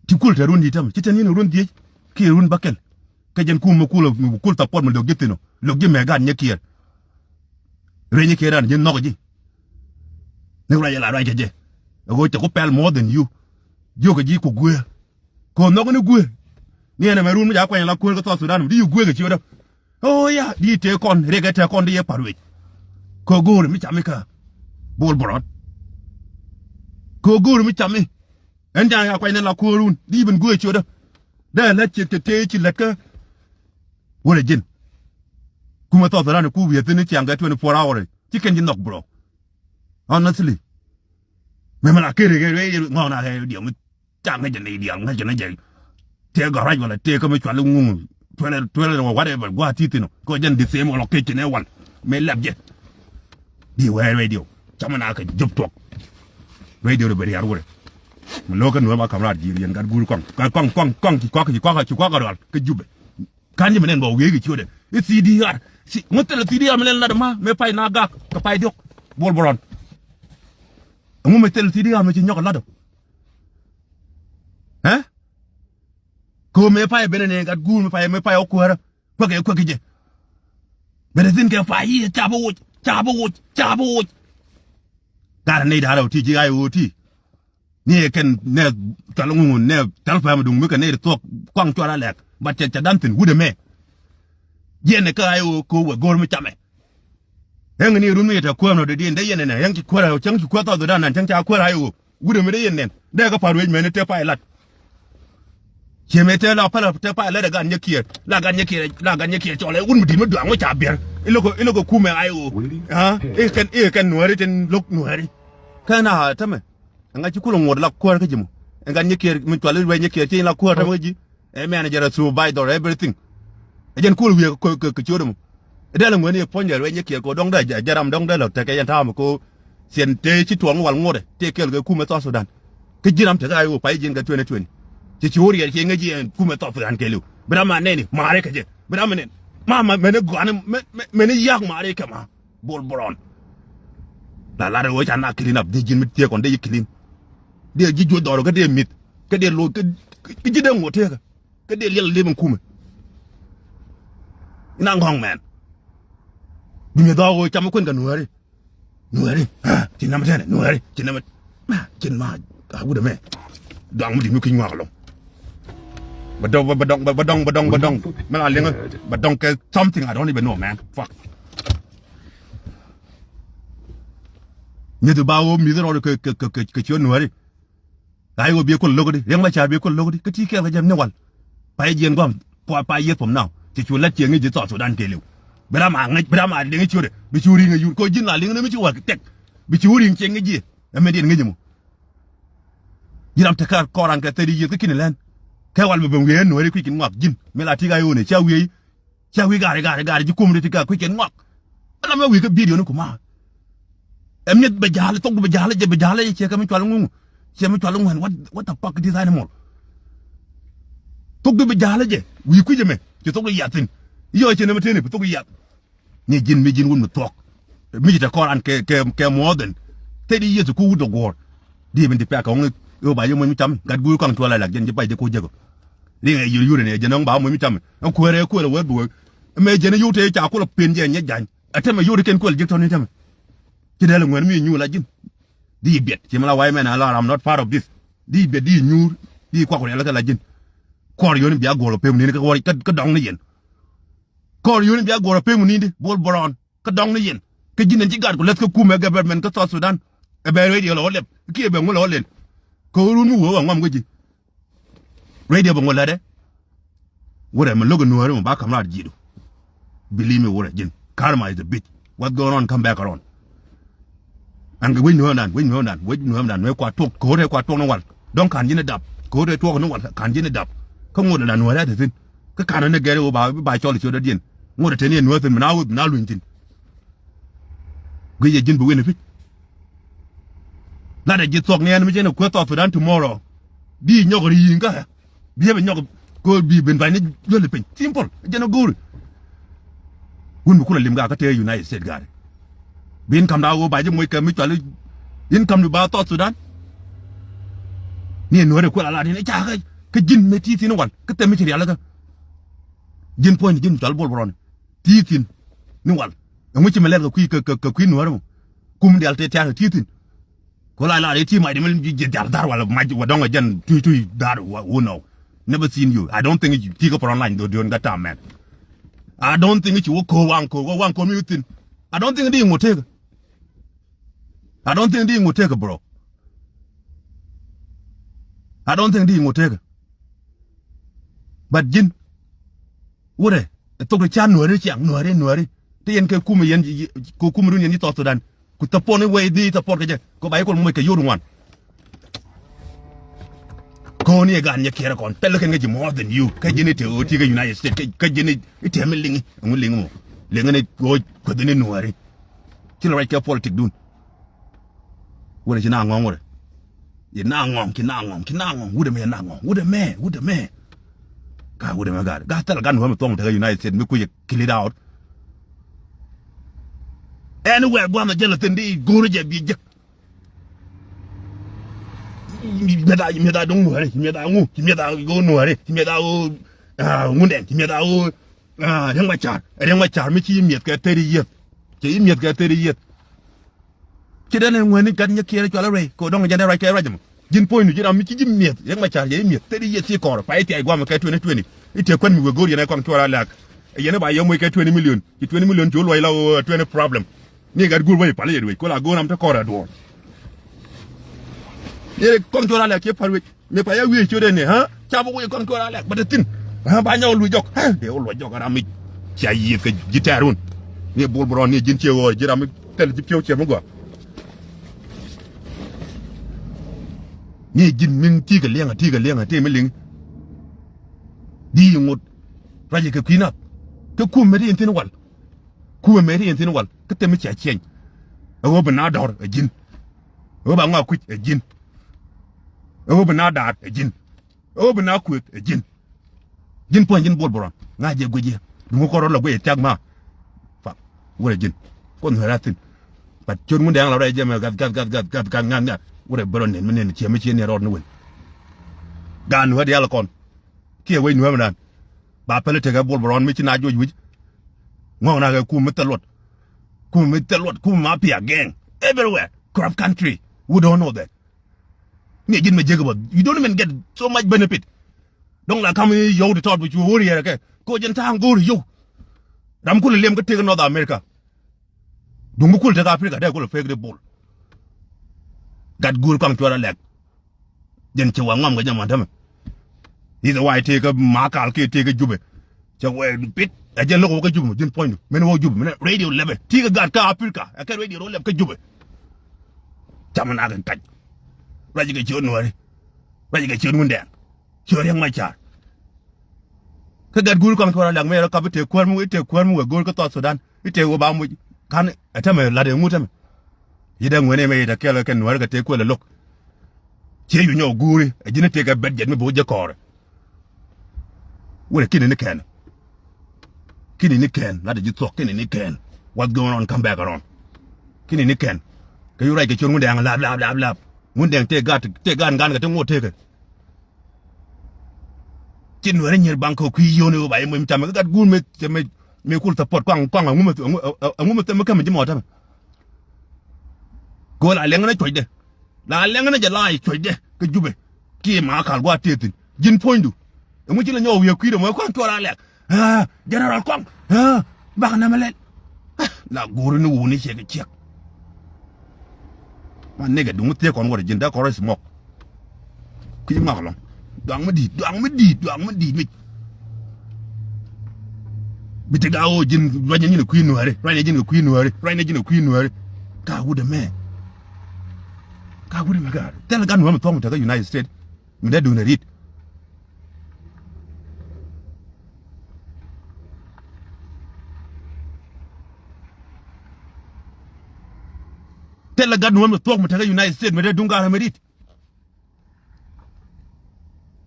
Ti kul te run di tämɛ ci te ni̱n run dhiec kiɛ run bäkɛl. Kä jɛn kum mi kul mi kul thapɔt mi lo̱k ji̱ thi̱n ɔ lo̱k ji̱ mɛ gaat nyɛ kiɛɛr. Rɛy nyɛ kiɛɛr dan ji̱ nhɔk ji̱. Ni ruac jɛ la ruac kɛ jɛ. Ɛ ɣöö cɛ ku pɛl more than you. Jiök kɛ ji̱ ku guëë. Kɛ ɣöö nhɔk ni guëë. Ni ɛn ɛmɛ run mi ca kuany la kuäär kä South Sudan mi di yi guëë kɛ ciötdä. Oh ya di tëë kɔn riɛk ɛ tëë kɔn di yɛ pa̱r wec. Kɛ ɣöö go̱o̱ri mi cam ikä. Bol Bron. Kɛ ɣöö go̱o̱ri mi cam i̱. Ɛn ja̱a̱ŋ ya kuany ni la kuäärun di ben guëë ciötdä. Dee lät ciet kɛ tëë ci lät kä. Wurɛ ji̱n. Kumɛ South Sudan ku wiee thi̱n i̱ ciaŋ kɛ twenty four hour. Ci kɛn ji̱ nhɔk bro. Honestly. Mɛ mɛ la keri kɛ rɛ ŋɔk na kɛ diɔm. Ca ŋäcɛ ni diaal ŋäcɛ ni jɛ. Tëë gɔ̱rac wala tëë kä mi cual iŋuŋ. Tuɛlɛ tuɛlɛ wala whatever gua ti thi̱n ɔ kɛ jɛn di them wala kec ci nɛ wal. Mɛ lɛp jɛ. Di wee radio. Camɛ na kɛ jop tuɔk. Radio di bɛ riar wurɛ. Mi lo̱k kä nuɔ̱ɔ̱r ma kam raar ji̱ yɛn gat guur kɔŋ kɔŋ kɔŋ kɔŋ ci kuak ci kuak ci kuak a rual kä Jubɛ. Ka̱n ji̱ mi nɛn bɛ wiee kɛ ciötdɛ i̱ C D R. Ŋu thilɛ C D R mi nɛn lat ma mɛ pay na gak kɛ pay diɔk. Bol Bron. Ŋu mɛ thil C D R mi ci nyɔk lat ɔ. Ɛ? Kɛ ɣöö mëë pay benɛ ni gat guur mi pay mi pay ɔ kuäärä kuäkɛ kuäkɛ jɛ. Bɛ te thi̱n kɛ pay yiëë ca bi woc ca bi woc ca bi woc. Gat ni da̱rä ɔ ti ji̱ ay ɣöö ti. Ni ɛ kɛn nɛ thal ŋuŋ nɛ thal pɛm duŋ mi kɛ nɛ thuɔk kuaŋ cuar a lɛk. But cɛ cɛ dan thi̱n wut ɛmɛ. Jiɛn ɛ kä ay ɣöö kɛ ɣöö wɛ go̱o̱r mi camɛ. Ɛŋ ni run mi yɛ tɛ kuäär nɔ dee diɛn dee yɛn ɛnɛ, ɛŋ ci kuäär, cäŋ ci kuäär thɔth dan, cäŋ ca kuäär a iwok. Wut ɛmɛ dee yɛn nɛn. Dee kɛ pa̱r wec mɛn tɛ pay lat. Ciɛ mɛ tɛ la pälä tɛ pay lat ɛ gan nyɛ kiɛɛr. La gan nyɛ kiɛɛr, la gan nyɛ kiɛɛr cɔl ɛ wut mi di̱t mi duaŋ wä ca biɛr. Ilokɛ, ilokɛ kumɛ a iwok. Waiting. Ha? I̱ kɛn, i̱ kɛn nuääri tin lo̱k nuääri. Kɛn a tämɛ. Ɛŋa ci kulɛ ŋuɔt la kuäär kä ji̱ mɔ. Ɛ gan nyɛ kiɛɛr, mi cual i̱ ruɛc nyɛ kiɛɛr, ci la kuäär tämɛ kä ji̱. Ɛ manager, a supervisor, everything. Ɛ jɛn kul wiee kɛ, kɛ, kɛ ciöt ɛmɔ. Ɛ dɛl ɛ ŋuɛni ɛ puɔ̱ny dɛ ruɛc nyɛ kiɛɛr kɛ dɔ̱ŋ dɛ jɛ, jɛ ram dɔ̱ŋ dɛ lɔ tekɛ yɛn ta̱a̱ mɛ ko. Thiɛn tëë ci tuɔɔk ni wal ŋuɔtdɛ tëë kɛɛl kɛ kumɛ South Sudan. Kä ji̱ ram tekɛ a i̱ wä pay ji̱n kɛ twenty twenty. Ci ci wä riɛl ci ŋäc ji̱ ɛn kumɛ South Sudan kɛɛliw. Bi ram a nɛni ma̱a̱ri kɛ jɛ. Bi ram a nɛn. Ma, ma, mɛni gɔani, mɛ, mɛ, mɛni yak ma̱a̱ri kɛ ma. Bol Bron. La lar ɣöö ca na clean up, dee ji̱n mi thiee kɔn dee yi clean. Dee ji̱ juɔc dhɔr kä dee mith. Kä dee loc, kä, kä ji̱ dee ŋot tëëkä. Kä dee liɛl lep in kumɛ. Ina ŋɔ̱ŋ mɛn. Bi mi dhɔk ɣöö cam mi kuën kɛ nuääri. Nuääri. Ah, ci nɛmɛ tɛnɛ, nuääri. Ci nɛmɛ. Ah, cin ma, ah, wut ɛmɛ. Dɔaŋ mi di̱t mi kui̱ny ŋɔak ɛlɔ̱ŋ. Ba dɔŋ, ba, ba dɔŋ, ba, ba dɔŋ, ba dɔŋ, ba dɔŋ. Mɛ la liŋä, ba dɔŋ kɛ something I don't even know, man. Fuck. Mi̱eth ba wä mi̱eth rɔɔd kɛ, kɛ, kɛ, kɛ, kɛ ciö nuääri. Ɣa̱c wä biɛ kuäl lo̱k di, Riɛk Macar biɛ kuäl lo̱k di, kä ti kɛɛl kɛ jɛ ni wal. Pay jiɛn gua̱m, pay, pay yieth from now. Ci cu lat ciɛ ŋi̱c ji̱ South Sudan kɛɛliw. Bi ram a ŋäc, bi ram a liŋ ciötdɛ, bi cu ri̱ŋ a yur, kɛ ji̱n la liŋ ni mi ci wä kɛ tɛk. Bi cu ri̱ŋ ciɛ ŋi̱c jiɛ, ɛmɛ diɛn ŋi̱c ɛmɔ. Ji̱ ram te kar kɔran kɛ thirty years kä ki̱n lɛn. Kɛ wal bi ben wiee nuääri kui̱c ki̱n ŋɔak ji̱n. Mi la ti ɣa̱c wä ni, cia wiee, cia wiee gari, gari, gari, ji̱ kum ri ti ka kui̱c ki̱n ŋɔak. Ala mɛ wiee kä video ni kuma. Ɛ mi̱eth bɛ ja̱a̱l, thok bɛ ja̱a̱l, jɛ bɛ ja̱a̱l, ciɛ kɛ mi cual ŋuŋ. Ciɛ mi cual ŋuŋ, what, what the fuck this animal? Thok bɛ ja̱a̱l jɛ, wiee kui̱c ɛmɛ, ci thok yath thi̱n. Yɔ ciɛ nɛmɛ teni, bi thok yath. Ni ji̱n mi ji̱n wun mi thuɔ̱k. Mi ji̱ te kɔran kɛ, kɛ, kɛ more than thirty years ku wut dɔ guɔ̱ɔ̱r. Di bin ti pɛk kɛ ɣɔ̱ŋ i̱ ba ji̱ muɔ̱ny mi cam. Gat guur kaŋ tuɔl a lak ji̱n ji̱ pay ji̱ ku jek ɔ. Riŋ ɛ yur yur ni ɛ ji̱n ɣɔ̱ŋ ba muɔ̱ny mi cam. Ɛn kuäär ɛ kuäär ɛ wee bi wee. Ɛmɛ ji̱n ɛ yur te ca kulɔ pen jɛ nyɛ jany. Ɛ tämɛ yur kɛn kuäär ji̱ tɔ̱ni tämɛ. Ci dɛl ɛ ŋuɛn mi nyuur la ji̱n. Di biɛt. Ci mi la way mɛn a la, I'm not part of this. Di biɛt di nyuur. Di kuak riɛl kɛ la ji̱n. Kɔr yoni bia guɔl pem ni kä wä kä, kä dɔŋ ni yɛn. Kɔr yoni bia guɔr pem ni di Bol Bron. Kä dɔŋ ni yɛn. Kä ji̱n ɛn ci gat ku läth kä kumɛ government kä South Sudan. Ɛ bɛ radio lɔ lɛp. Kiɛ bɛ ŋu lɔ lɛl. Kä run mi wee wä ŋɔm kä ji̱. Radio bɛ ŋu lätdɛ. Wurɛ mi lo̱k in nuääri mi ba ka̱m raar ji̱du. Believe me, wurɛ ji̱n. Karma is a bitch. What going on come back around. Ɛn kɛ wec nuäämdan, wec nuäämdan, wec nuäämdan, nuääri kua tuɔk, ko̱o̱t ɛ kua tuɔk ni wal. Dɔ̱ŋ ka̱n ji̱n ɛ dap, ko̱o̱t ɛ tuɔk ni wal, ka̱n ji̱n ɛ dap. Kä ŋot ɛ la nuääri a te thi̱n. Kä ka̱n ɛ ni gɛr ɛ ɣöö ba, ba cɔl i̱ ciötdä diɛn. Ŋot ɛ te ni ɛ nuääri thi̱n, mi na ɣöö, mi na luny thi̱n. Guic ɛ ji̱n bi win ɛ pi̱c. Latdɛ ji̱ thuɔ̱k ni ɛn mi cɛ ni kueth South Sudan tomorrow. Di nyɔk ri yi̱i̱ŋ kä ɛ. Bi jɛ bɛ nyɔk ko̱o̱r bi ben pany ni juäli piny. Simple. Jɛn a go̱o̱ri. Wun bi kulɛ lim gaa kä tëë United States gaari. Bi in kam daa wä ba ji̱ moc kɛ mi cuali. In kam di ba South Sudan. Ni in nuɔ̱ɔ̱ri kuɛl a la tin i̱ ca kä, kä ji̱n mëë ti thi̱n wal kä thɛm mi ci rialikä. Ji̱n puɔ̱ny ni ji̱n cual Bol Bron. Ti thi̱n ni wal. Ɛŋu ci mɛ lɛl kɛ kui̱ kɛ, kɛ, kɛ kui̱ nuɔ̱ɔ̱ri mɔ. Kum dial tëë tia̱a̱r kɛ ti thi̱n. Ku la lar i̱ ti mac di mɛ ji̱ ji̱ dial dhar wala mac wa dɔŋ ɛ jɛn tui tui dhar wa wun nɔ. Never seen you. I don't think ti kä front line dho̱di̱ ɣän kä tam mɛn. I don't think ci wä ko̱o̱k waŋ ko̱o̱k wä waŋ ko̱o̱k mi wä thi̱n. I don't think di ŋot tekä. I don't think di ŋot tekä, bro. I don't think di ŋot tekä. But ji̱n wurɛ ɛ thok ti ca nuääri ciaŋ nuääri nuääri. Ti yɛn kɛ kumɛ yɛn kɛ kumɛ dun yɛn ji̱ South Sudan. Ku thapɔn i̱ wee di thapɔn kɛ jɛ kɛ ba ikol moc kɛ yot ŋuan. Ko̱ni ɛ gan nyɛ kiɛrɛ kɔn thɛl kɛn kɛ ji̱ more than you. Kɛ ji̱n i̱ te ɣöö ti kɛ United States kɛ ji̱n i̱ te mi liŋi ɛŋu liŋi mɔ. Liŋi ni ɣöö kueth ni nuääri. Ci lɛ ruac kɛ politik dun. Wurɛ ci na ŋɔ̱ŋ wurɛ. Yɛ na ŋɔ̱ŋ, ci na ŋɔ̱ŋ, ci na ŋɔ̱ŋ. Wut ɛmɛ, na ŋɔ̱ŋ. Wut ɛmɛ, wut ɛmɛ. Ka wut ɛmɛ gat. Gat thil gat wut ɛmɛ thuɔ̱ŋ tekɛ United States mi kui̱ clear out. Anywhere gua̱n a jɛl a thin di go̱o̱r jɛ bi jek. Miɛth a, miɛth a do̱ŋ nuääri, miɛth a ŋu, miɛth a go̱o̱r nuääri, miɛth a go̱o̱r, ah, ŋundɛn, miɛth a go̱o̱r, ah, Riɛk Macar. Riɛk Macar mi ci miɛth kɛ thirty years. Ci miɛth kɛ thirty years. Ci dee ni ŋuäni gat nyɛ kiɛɛr cual a ruɛy kɛ dɔ̱ŋ jɛn dee ruac kɛ ruac mɔ. Ji̱n puɔ̱nydu ji̱ ram mi ci ji̱ mi̱eth Riɛk Macar yɛ i̱ mi̱eth thirty years ci kɔɔr pay thiac guamɛ kɛ twenty twenty. I̱ tiɛ kuän mi wek go̱o̱r yɛn ɛ kɔaŋ cuɔr a lɛ̈k. Ɛ yɛn i̱ ba yɛ moc kɛ twenty million. Ci twenty million ci wä luɔc la ɣöö twenty problem. Ni gat guur bä i̱ pal yɛ ruec, kol a go̱o̱r ram te kɔr a duɔ̱ɔ̱r. Ni kɔŋ cuɔr a lɛk ciɛ pal wec. Mi pa ya wi̱i̱ ciöt ɛn ni, ha? Ca bä wec kɔŋ cuɔr a lɛk, bä te thi̱n. Ha, ba nyɔk luc jɔk. Ha, dee wä luɔc jɔk a ram i̱. Cia yiëth kɛ ji̱ tɛɛr wun. Ni Bol Bron ni ji̱n ciɛ ɣɔɔr, ji̱ ram i̱ thil ji̱ piɔw ciɛ mi gɔaa. Ni ji̱n min ti̱i̱ kɛ liɛŋ, a ti̱i̱ kɛ liɛŋ, a tëë mi liŋ. Di ŋot. Ruac kɛ kui̱ nath. Kä kum met in thi̱n wal. Kuɛ mëë ti yɛn thi̱n wal kä thɛm mi cia ciɛny. Ɛ ɣöö bi na dɔ̱r ɛ ji̱n. Ɛ ɣöö ba ŋɔak kui̱c ɛ ji̱n. Ɛ ɣöö bi na daat ɛ ji̱n. Ɛ ɣöö bi na kuëth ɛ ji̱n. Ji̱n puɔ̱ny ji̱n Bol Bron ŋa̱c jɛ guic yɛ. Duŋ kɔn rɔ̱ la guic ɛ thiak ma. Fuck. Wurɛ ji̱n. Kuɔth nuɛɛr a thi̱n. But ciöt Ŋundɛŋ la rɛy jɛ mɛ gath gath gath gath gath gath gath ŋa̱th ŋa̱th. Wurɛ bɛ rɔ nɛn mi nɛn ciɛ mi ciɛ nɛn rɔɔd ni wël. Gaat nuɛɛr diaal kɔn. Kiɛ wec nuɛɛr mi dan. Ba pɛl i̱ tekɛ Bol Bron mi ci na juɔc wi̱c. Ŋɔ̱ŋ na kɛ kum mi thil luɔt. Kum mi thil luɔt, kum mafia gang. Everywhere. Corrupt country. We don't know that. Ni ji̱n mɛ jek bä. You don't even get so much benefit. Dɔ̱ŋ la kam i̱ yɔw ti tɔt bi cu wä riɛɛr kɛ. Ko jɛn ta̱a̱ŋ go̱o̱r yɔw. Ram kulɛ liɛm kä tek North America. Duŋ bi kul tek Africa dee kulɛ fek di Bol. Gat guur kɔaŋ cuɔr a lɛk. Jɛn cɛ wä ŋɔm kɛ jɛ mɔn tämɛ. I̱ thɛ way tëë kä Makal kiɛ tëë kä Jubɛ. Cɛ wɛ pit ɛ jɛn lo̱k wä kä Jubɛ ji̱n puɔ̱nydu. Min wä Jubɛ min radio lɛpɛ. Ti̱i̱ kä gat kä Africa ɛ kɛ radio rɔ lɛp kä Jubɛ. Cam nak in kac. Ruac kɛ ciöt Nuääri. Ruac kɛ ciöt Ŋundɛŋ. Ciöt Riɛk Macar. Kä gat guur kɔaŋ cuɔr a lɛk mɛ rɔ kap i̱ tëë kuäär mi wä i̱ tëë kuäär mi wä go̱o̱r kä South Sudan. I̱ tëë wä ba muc. Kan ɛ tämɛ lat ɛ ŋut tämɛ. Ci dee ŋuɛn ɛmɛ i̱ tɛ kɛl kɛ Nuäär kɛ tëë kuël ɛ lo̱k. Ciɛ yu nyɔk guuri ɛ ji̱n i̱ tëë kɛ bɛt jɛt mi bi wä jɛ kɔɔrɛ. Wurɛ kini ni kɛn. Kini ni kɛn lat ɛ ji̱ thuɔk kini ni kɛn. What's going on, come back around. Kini ni kɛn. Kɛ yu ruac kɛ ciöt Ŋundɛŋ lap lap lap lap. Ŋundɛŋ tëë gat tëë gat ŋan kɛ ti ŋot tëëkɛ. Ci Nuäärä nyier baŋ kɛ kui̱ yio̱o̱ni ɣöö ba yɛ muec mi camɛ kä gat guur mëë cɛ mëë mëë kul support kɔaŋ kɔaŋ aŋu mɛ aŋu mɛ thɛm mi kämɛ ji̱ mɔɔtɛmɛ. Kɛ ɣöö la liɛŋä ni cuɔcdɛ la liɛŋä ni jɛ la̱a̱c cuɔcdɛ kä Jubɛ. Kiɛ Makal gua̱a̱th tëë thi̱n ji̱n puɔ̱nydu. Ɛŋu ci la nyɔk wi̱i̱ kui̱dɛ mɔ kɔaŋ cuɔr a lɛk. Ah, General Kɔaŋ. Ah, bak nɛmɛ lɛl. Ah, la go̱o̱ri ni wuni ciɛ kɛ ciɛk. Ma nigga duŋ mi thiee kɔn wä rɛ ji̱n dee kɔn rɛ smok. Kui̱ ŋɔak lɔŋ. Duaŋ mi di̱i̱t, duaŋ mi di̱i̱t, duaŋ mi di̱i̱t mic. Bi ti gaa ɣöö ji̱n ruacnɛ ji̱n kɛ kui̱ Nuääri, ruacnɛ ji̱n kɛ kui̱ Nuääri, ruacnɛ ji̱n kɛ kui̱ Nuääri. Ka wut ɛmɛ. Ka wut ɛmɛ ka. Thilɛ gat Nuäär mi thuɔ̱k mi te kä United States. Mi dee duundɛ ri̱t. Thilɛ gat Nuäär mi thuɔ̱k mi te kä United States mi dee duŋ gat ram mi ri̱t.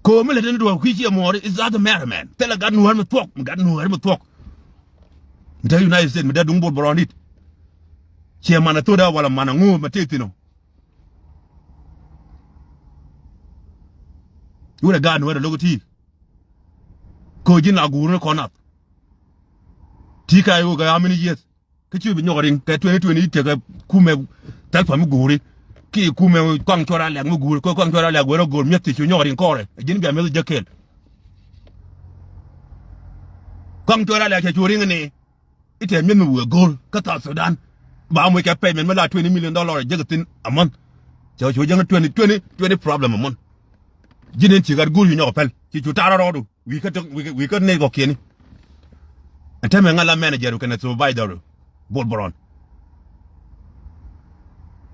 Ko̱o̱m mi lät ni duɔ̱ɔ̱r kui̱ ciɛ muɔɔri, it doesn't matter, man. Thilɛ gat Nuäär mi thuɔ̱k, mi gat Nuäär mi thuɔ̱k. Mi te United States mi dee duŋ Bol Bron ri̱t. Ciɛ man a thot a wala man a ŋo̱o̱ ma tëë thi̱n ɔ. Wurɛ gaat Nuäär a lo̱k ti̱i̱. Ko̱ ji̱n la guur ni kɔn nath. Ti̱i̱ ka i̱ wä kɛ how many years? Kä ci bi nyɔk riŋ kɛ twenty twenty tekɛ kumɛ thɛl pa mi guuri. Ki kumɛ kɔaŋ cuɔr a lɛk mi guuri kɛ kɔaŋ cuɔr a lɛk wee rɔ go̱o̱r mi̱eth ti cu nyɔk riŋ kɔɔrɛ. Ji̱n bia mi̱eth jek kɛɛl. Kɔaŋ cuɔr a lɛk cɛ cu riŋ ni. Itɛ mi̱eth mi wee go̱o̱r kä South Sudan. Ba muc kɛ payment mi la twenty million dollar jek thi̱n a month. Cɛ cu jäŋ twenty twenty twenty problem a month. Ji̱n in ci gat go̱o̱r cu nyɔk pɛl ci cu tar rɔɔdu. Wi̱i̱ kä tök wi̱i̱ kä nɛy kɔ̱kiɛni. Ɛn täämɛ ŋa̱ la manager kɛnɛ supervisor Bol Bron.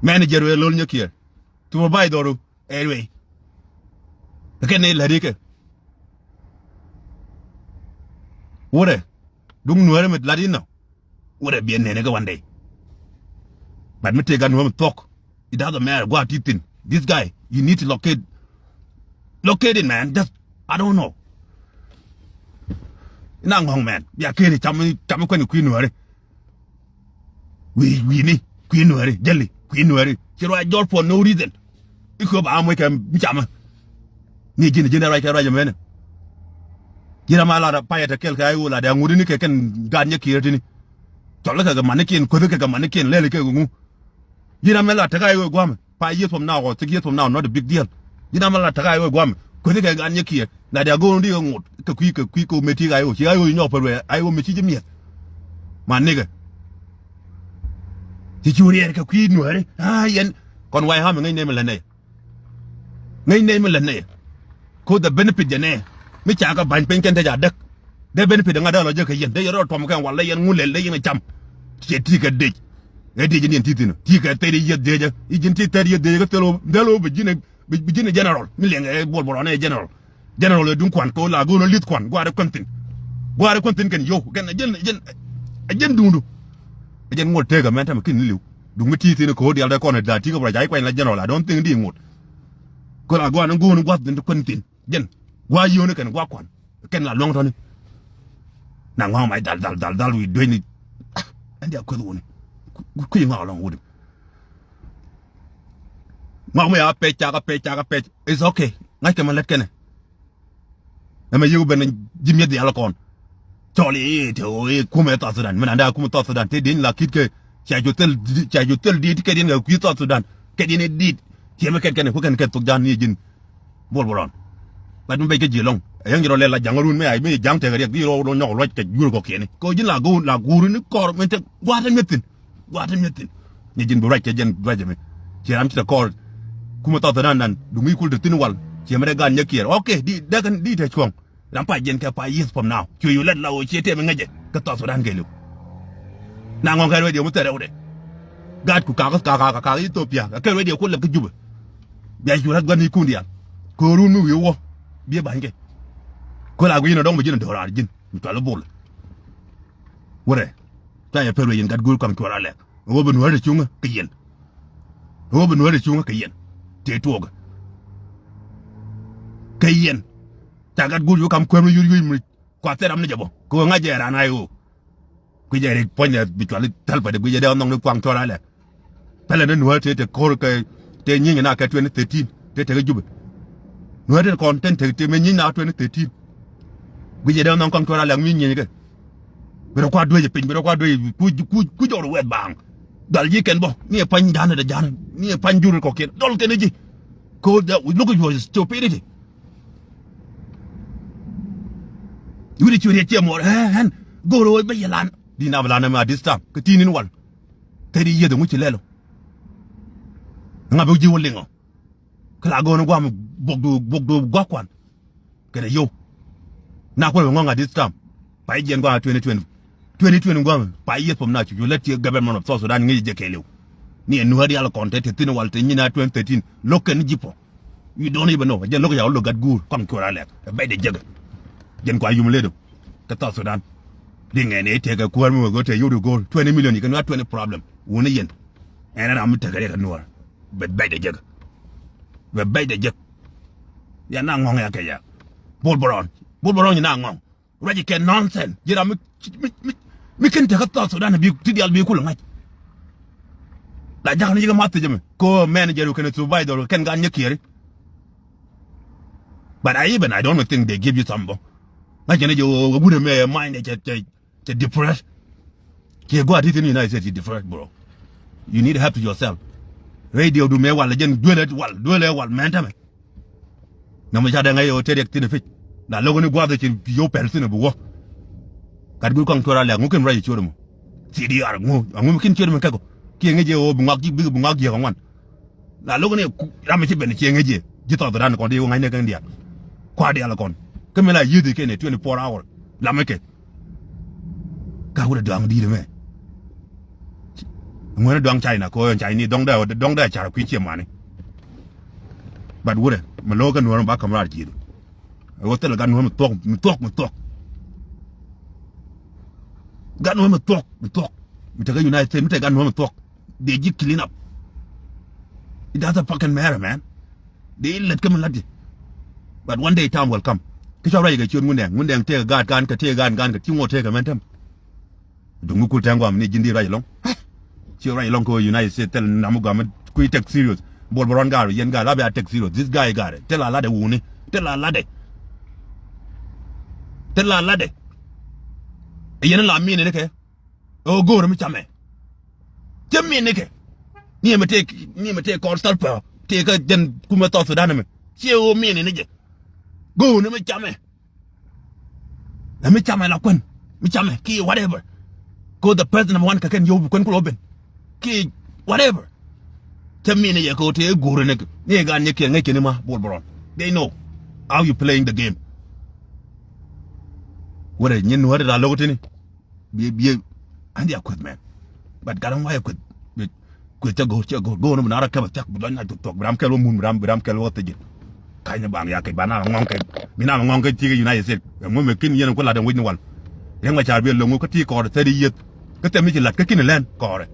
Manager ɛ lo̱l nyɛ kiɛɛr. Supervisor ɛ ruëë. Kɛnɛ la̱t ikɛ. Wurɛ duŋ Nuäärä mi la̱t inɔ. Wurɛ biɛ nɛnɛ kɛ one day. But mi tëë gat Nuäärä mi thuɔ̱k. It doesn't matter. Gua̱a̱th ti thi̱n. This guy, you need to locate. Locate it, man. Just, I don't know. Ina ŋɔ̱ŋ, man. Bia keri cam, cam kuɛn kui̱ Nuääri. Wi̱i̱, wi̱i̱ni, kui̱ Nuääri. Jäli, kui̱ Nuääri. Ci ruac jɔr for no reason. I̱ köp a moc kɛ mi camä. Ni ji̱n, ji̱n ruac kɛ ruac ɛmɛnɛ. Ji̱n ama lat payɛ tɛ kɛl kɛ a i̱ ɣöö lat ɛ ŋut ini kɛ kɛn gaat nyɛ kiɛɛr tini. Cɔl kɛ kɛ manikiɛn, kuäthi kɛ kɛ manikiɛn, lɛl kɛ kɛ ŋu. Ji̱n amɛ la tekä i̱ wee gua̱a̱mɛ. Five years from now or six years from now, not a big deal. Ji̱n amɛ la tekä i̱ wee gua̱a̱mɛ. Kuäthi kɛ gan nyɛ kiɛ. Na dia go̱o̱r di kɛ ŋot. Kɛ kui̱, kɛ kui̱ kɛ mɛ ti ka i̱ wee. Ci ka i̱ wee nyɔk pär wee. A i̱ wee mɛ ci ji̱ mi̱eth. Ma nigɛ. Ci cu riɛɛr kɛ kui̱ nuääri. Aa, yɛn kɔn way hamɛ ŋäc nɛy mi lät nɛy. Ŋäc nɛy mi lät nɛy. Ko the benefit jɛ nɛy. Mi ca kɛ ba̱ny piny kɛn te ca däk. Dee benefit ŋa̱t dee lɔ jɛ kɛ yɛn. Dee yɛn rɔ tuɔm kɛn wal dee yɛn ŋun lɛl dee yɛn cam. Ciɛ ti kɛ dec. Ɛ dec ni yɛn ti thin. Ti kɛ thɛt yɛ dhecä. I̱ ji̱n ti thɛt yɛ dhecä kɛ thil wä, dhil wä bi ji̱n, bi, bi ji̱n ɛ general. Mi liɛŋ ɛ buɔl buɔl ɛ general. General ɛ duŋ kuan kɛ ɣöö la go̱o̱r ɣä li̱th kuan gua̱a̱r ɛ kuän thi̱n. Gua̱a̱r ɛ kuän thi̱n kɛn yio̱w kɛn ɛ jɛn, ɛ jɛn, ɛ jɛn duŋdu. Ɛ jɛn ŋuɔ̱t tëëk ɛ mɛn tämɛ ki̱n li̱w. Duŋ mi ti̱i̱ thi̱n kɛ ɣöö diaal dee kɔn ɛ da̱a̱ ti̱i̱ kɛ bɛ rɔ ca i̱ kuany la general, I don't think di ŋuɔ̱t. Kɛ la gua̱a̱r ni go̱o̱r ni gua̱th thi̱n ti kuän thi̱n. Jɛn gua̱a̱r yio̱w ni kɛn gua̱a̱r kuan. Kɛn la luäŋ tɔ̱ni. Na ŋɔ̱a̱ŋ mac dhal dhal dhal dhal wi̱i̱ duecni. Ah, ɛn diaal kueth wuni. Ku, ku, kui̱ ŋɔ̱a̱ŋ lɔ̱ŋ wuni. Ŋɔak mi a pec cak a pec cak a pec. It's okay. Ŋa̱ckɛ mi lät kɛnɛ. Ɛmɛ yek ben ji̱ mi̱eth diaal kɔn. Cɔl i̱ te ɣöö i̱ kumɛ South Sudan. Min anda kumɛ South Sudan te dieny la ki̱t kɛ. Cia cu thil, cia cu thil di̱i̱t kɛ dieny kɛ kui̱ South Sudan. Kɛ dieny i̱ di̱i̱t. Ciɛ mi kɛt kɛnɛ ku kɛn kɛ thok ja̱a̱n ni ji̱n. Buɔl buɔl rɔn. Bat mi bec kä ji̱ lɔŋ. Ɛ yäŋ ji̱ rɔ lɛl la ja̱ŋ run mi a mi ja̱ŋ tekɛ riɛk bi rɔ nyɔk ruac kɛ jur kɔkiɛni. Kɛ ɣöö ji̱n la go̱o̱r la guuri ni kɔr min te gua̱a̱t ɛn mi̱eth thi̱n. Gua̱a̱t ɛn mi̱eth thi̱n. Nyɛ ji̱n bi ruac kɛ jɛn ruac ɛmɛ. Ciɛ ram ci te kɔɔr. Kumɛ South Sudan dan duŋ i̱ kul te thi̱n wal. Ciɛ mi dee gaat nyɛ kiɛɛr. Okay, di dee kɛn di te cuɔ̱ŋ. Ram pa jiɛn kɛ pa years from now. Cuɛ yu lɛt la ɣöö ciɛ tɛm i̱ ŋäcɛ kä South Sudan kɛɛliw. Na ŋɔ̱ŋ kɛ radio mi thɛrɛ wudɛ. Gaat ku kak kak kak kak Ethiopia kɛ radio ku lɛ kä Jubɛ. Bia cu rat gua̱n i̱ kun diaal. Köörun mi wi̱i̱ wä. Biɛ ba̱ny kɛ. Köl a gui̱n ɔ dɔ̱ŋ bi ji̱n ɔ do̱raar ji̱n. Mi cual i̱ bul. Wurɛ. Ca yɛ pɛr wee yɛn gat guur kɔaŋ cuɔr alɛ. Ɣöö bi nuäär ti cuŋä kɛ yɛn. Ɣöö bi nuäär ti cuŋä kɛ yɛn. Tëë tuɔɔkä. Kɛ yɛn. Ca gat guur yu kam kuäär mi yur yuc mi kua thɛr ram ni jɛ bɔ. Kɛ ɣöö ŋa̱c jɛ raan a i̱ ɣöö. Guic jɛ rik puɔ̱nydɛ bi cual i̱ thäl pädɛ guic jɛ dee ɣä nhɔŋ ni kuaŋ cuɔr alɛ. Pɛlɛ ni nuäär tëë te ko̱r kɛ tëë nyieny na kɛ twenty thirteen tëë tekɛ Jubɛ. Nuäär tëë kɔn tëë te te mëë nyieny na twenty thirteen. Guic jɛ dee nhɔŋ kɔŋ cuɔr alɛk mi nyieny kɛ. Bi rɔ kua duec piny bi rɔ kua duec ku ku ku jɔr wɛth baaŋ. Dɔl ji̱ kɛn bɔ ni ɛ pa̱ny ja̱a̱n dee ja̱a̱n ni ɛ pa̱ny jur kɔkiɛn dɔl kɛn ji̱. Ko dee look at your stupidity. Wi̱ni cu riɛt ciɛ muɔr ɛ ɛn go̱o̱r ɣöö bä yɛ lan. Di na bi lan ɛmɛ a this time kä ti̱i̱n in wal. Thɛri yieth ɛŋu ci lɛl ɔ. Ŋa bi ji̱ wä liŋ ɔ. Kä la go̱o̱n gua̱a̱m buɔkdu buɔkdu gua̱a̱k kuan. Kɛnɛ yio̱w. Na kuäär bi ŋɔ̱ŋ at this time. Pay jiɛn gua̱a̱m twenty twenty. Twenty twenty gua̱a̱m pay yieth pom na cu cu lät ci government of South Sudan ŋi̱i̱c jɛ kɛɛliw. Ni ɛn nuäär diaal kɔn te te thi̱n wal te nyin a twenty thirteen lo̱k kɛn ji̱ pɔ. You don't even know. Jɛn lo̱k ca wä lo̱k gat guur kɔn cuɔr alɛk ɛ bɛc de jek. Jɛn kua yum ledo. Kä South Sudan. Di ŋɛn i̱ tëëkɛ kuäär mi wek ɣöö tëë yio̱w di go̱o̱r twenty million you can have twenty problem. Wuni yɛn. Ɛn ram mi tekɛ riɛk ɛ nuɔr. Bɛ bɛc de jek. Bɛ bɛc de jek. Ya na ŋɔŋ ya kɛ ya. Bol bɔrɔn. Bol bɔrɔn nyi na ŋɔŋ. Ruac kɛ nonsense. Ji̱ ram mi mi mi mi ken tekɛ South Sudan bi ti dial bi kul ŋa̱c. La jakä ni jikä math thiecä mi ko manager kɛn supervisor kɛn gan nyɛ kiɛri. But I even I don't think they give you some bɔ. Ŋa̱c kɛn jɛ wä wä wurɛ mɛ mind cɛ cɛ cɛ depressed. Kiɛ gua̱a̱t ti thin United States depressed bro. You need help to yourself. Radio du mɛ wal jɛn duelɛ wal duelɛ wal mɛn tämɛ. Nɔmɔ ca dee ŋäc ɣöö te riɛk thi̱n ɛ pi̱c. La lo̱k ni gua̱a̱th ɛ ci yio̱w pɛl thi̱n ɛ bi wä. Gat gui̱r kɔaŋ cuɔr alɛ ŋu kin ruac ɛ ciöt ɛmɔ. C D R ŋu aŋu mi kin ciöt ɛmɔ kɛk ɔ. Kiɛ ŋäc ɛ ɣöö bi ŋɔak ji̱ bi bi ŋɔak jiɛk ɛ ŋuan. La lo̱k ni ku ram ɛ ci ben ɛ ciɛ ŋäc ɛ. Ji̱ thɔɔth ran kɔn di wä ŋa̱cnɛ kɛn diaal. Kua̱r diaal kɔn. Kä mi la yieth ɛ kɛn ɛ twenty four hour. Lam ɛ kɛ. Ka wut ɛ duaŋ di̱i̱t ɛmɛ. Ŋuɛ̈ni duaŋ China kɛ ɣöö ɛn Chinese dɔ̱ŋ dee dɔ̱ŋ dee car kui̱ ciɛ mani. But wut ɛ mi lo̱o̱k kä nuɔ̱ɔ̱r mi ba käm raar ji̱i̱th. Ɛ ɣöö thilɛ gat nuɔ̱ɔ̱r mi thuɔ̱k mi thuɔ̱k mi thuɔ̱k. Gat nuɔ̱ɔ̱r mi thuɔ̱k mi thuɔ̱k. Mi tekɛ United States mi tekɛ gat nuɔ̱ɔ̱r mi thuɔ̱k. Dee ji̱ clean up. It doesn't fucking matter, man. Dee lät kä mi la̱t di. But one day time will come. Kä cɔp ruac kɛ ciöt Ŋundɛŋ Ŋundɛŋ tëëk gaat kan kɛ tëëk gaat kan kɛ ti ŋuɔt tëëk kɛ mɛn tɛm. Duŋ mi kul tɛŋ guam ni ji̱n di ruac ɛlɔ̱ŋ. Ci ruac ɛlɔ̱ŋ kɛ United States thil nam mi guam mi kui̱ take serious. Bol bɛ ruɔn gaar yɛn gaar la bɛ a take serious. This guy gaar thil a latdɛ wuni thil a latdɛ. Thil a latdɛ. Yɛn la min ni kɛ. Ɛ ɣöö go̱o̱rä mi camɛ. Cä min nikɛ. Ni ɛmɛ tëë ni ɛmɛ tëë kɔr Salva tëë kä jɛn kumɛ South Sudan ɛmɛ. Ciɛ ɣöö min ni jɛ. Go̱o̱rä mi camɛ. Ɛ mi camɛ la kuän mi camɛ ki whatever. Ko the person number one kɛ kɛn yio̱w bi kuän kulɔ ben. kiɛ whatever. Te min ni yɛ kɛ ɣöö te go̱o̱rɛ ni, ni gan nyɛ kiɛ ŋäc kɛn ma Bol Bron. They know how you playing the game. Wärɛ nyin nuäri ra lo̱k tini. Biɛ, biɛ, an dia kueth mɛn. But gat ŋuayɛ kueth. Kueth cɛ go̱o̱r, cɛ go̱o̱r. Go̱o̱r ni bi na rɔ kɛp a thiak, bi lɔny na thuɔk, bi ram kɛl wä mun, bi ram, bi ram kɛl wä thiecin. Ka̱ny ni baŋ ya kɛc, ba na ŋɔŋ kɛ, mi na ŋɔŋ kɛ tiek United States. Ɛŋu mɛ kin yɛn ku lat ɛn wi̱c ni wal. Riɛŋ Machar biɛ lo̱ŋ kä ti kɔɔr thirty years. Kä thɛm mi ci lat kä kin lɛn kɔɔrɛ.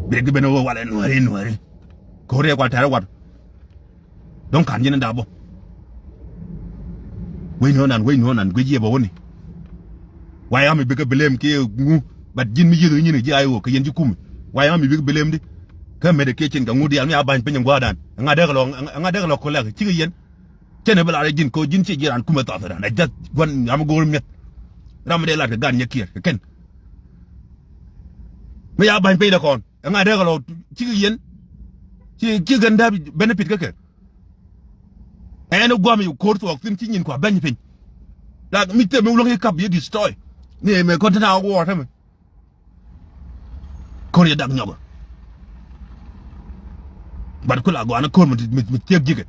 Bek di ben wä wal ɛ nuääri, nuääri. Ko̱r yɛ kual tɛ̈rɛ wat. Dɔ̱ŋ ka̱n ji̱n in daap bä. Wec nuɔ̱ɔ̱n an, wec nuɔ̱ɔ̱n an, guic yɛ bä wäni. Why am mi bikɛ blame kiɛ ŋu? But ji̱n mi yieth ɣä nyin kɛ ji̱ I O kɛ yɛn ji̱ kumi. Why am mi bikɛ blame di? Kä met ɛ kiɛ cin kɛ ŋu diaal mi a ba̱ny piny in gua̱a̱rdan. Ɛŋa dee kɛ lɔ, ɛŋa dee kɛ lɔ kolɛk cikɛ yɛn. Cɛn ɛ bi lar ɛ ji̱n ko̱ ji̱n ciɛ ji̱ raan kumɛ thɔath ɛ raan. Ɛ jath gua̱n am go̱o̱r mi̱eth. Ram mi dee lat kɛ gan nyɛ kiɛɛr kɛ kɛn. Mi ya ba̱ny piny dee kɔn. Ɛŋa dee kɛ lɔ cikɛ yɛn. Ci, ci kɛn dee benefit kä kɛ. Ɛn ɛ guam i̱ ko̱r thuɔɔk thi̱n ci nyin kua bɛny piny. Lak mi thep mi wuläŋ i̱ kap yɛ destroy. Ni mɛ kɔn tɛn a wɔ tɛmɛ. Ko̱r yɛ dak nyɔkɛ. But kula gɔanɛ ko̱r mi, mi, mi thiek ji̱kɛ.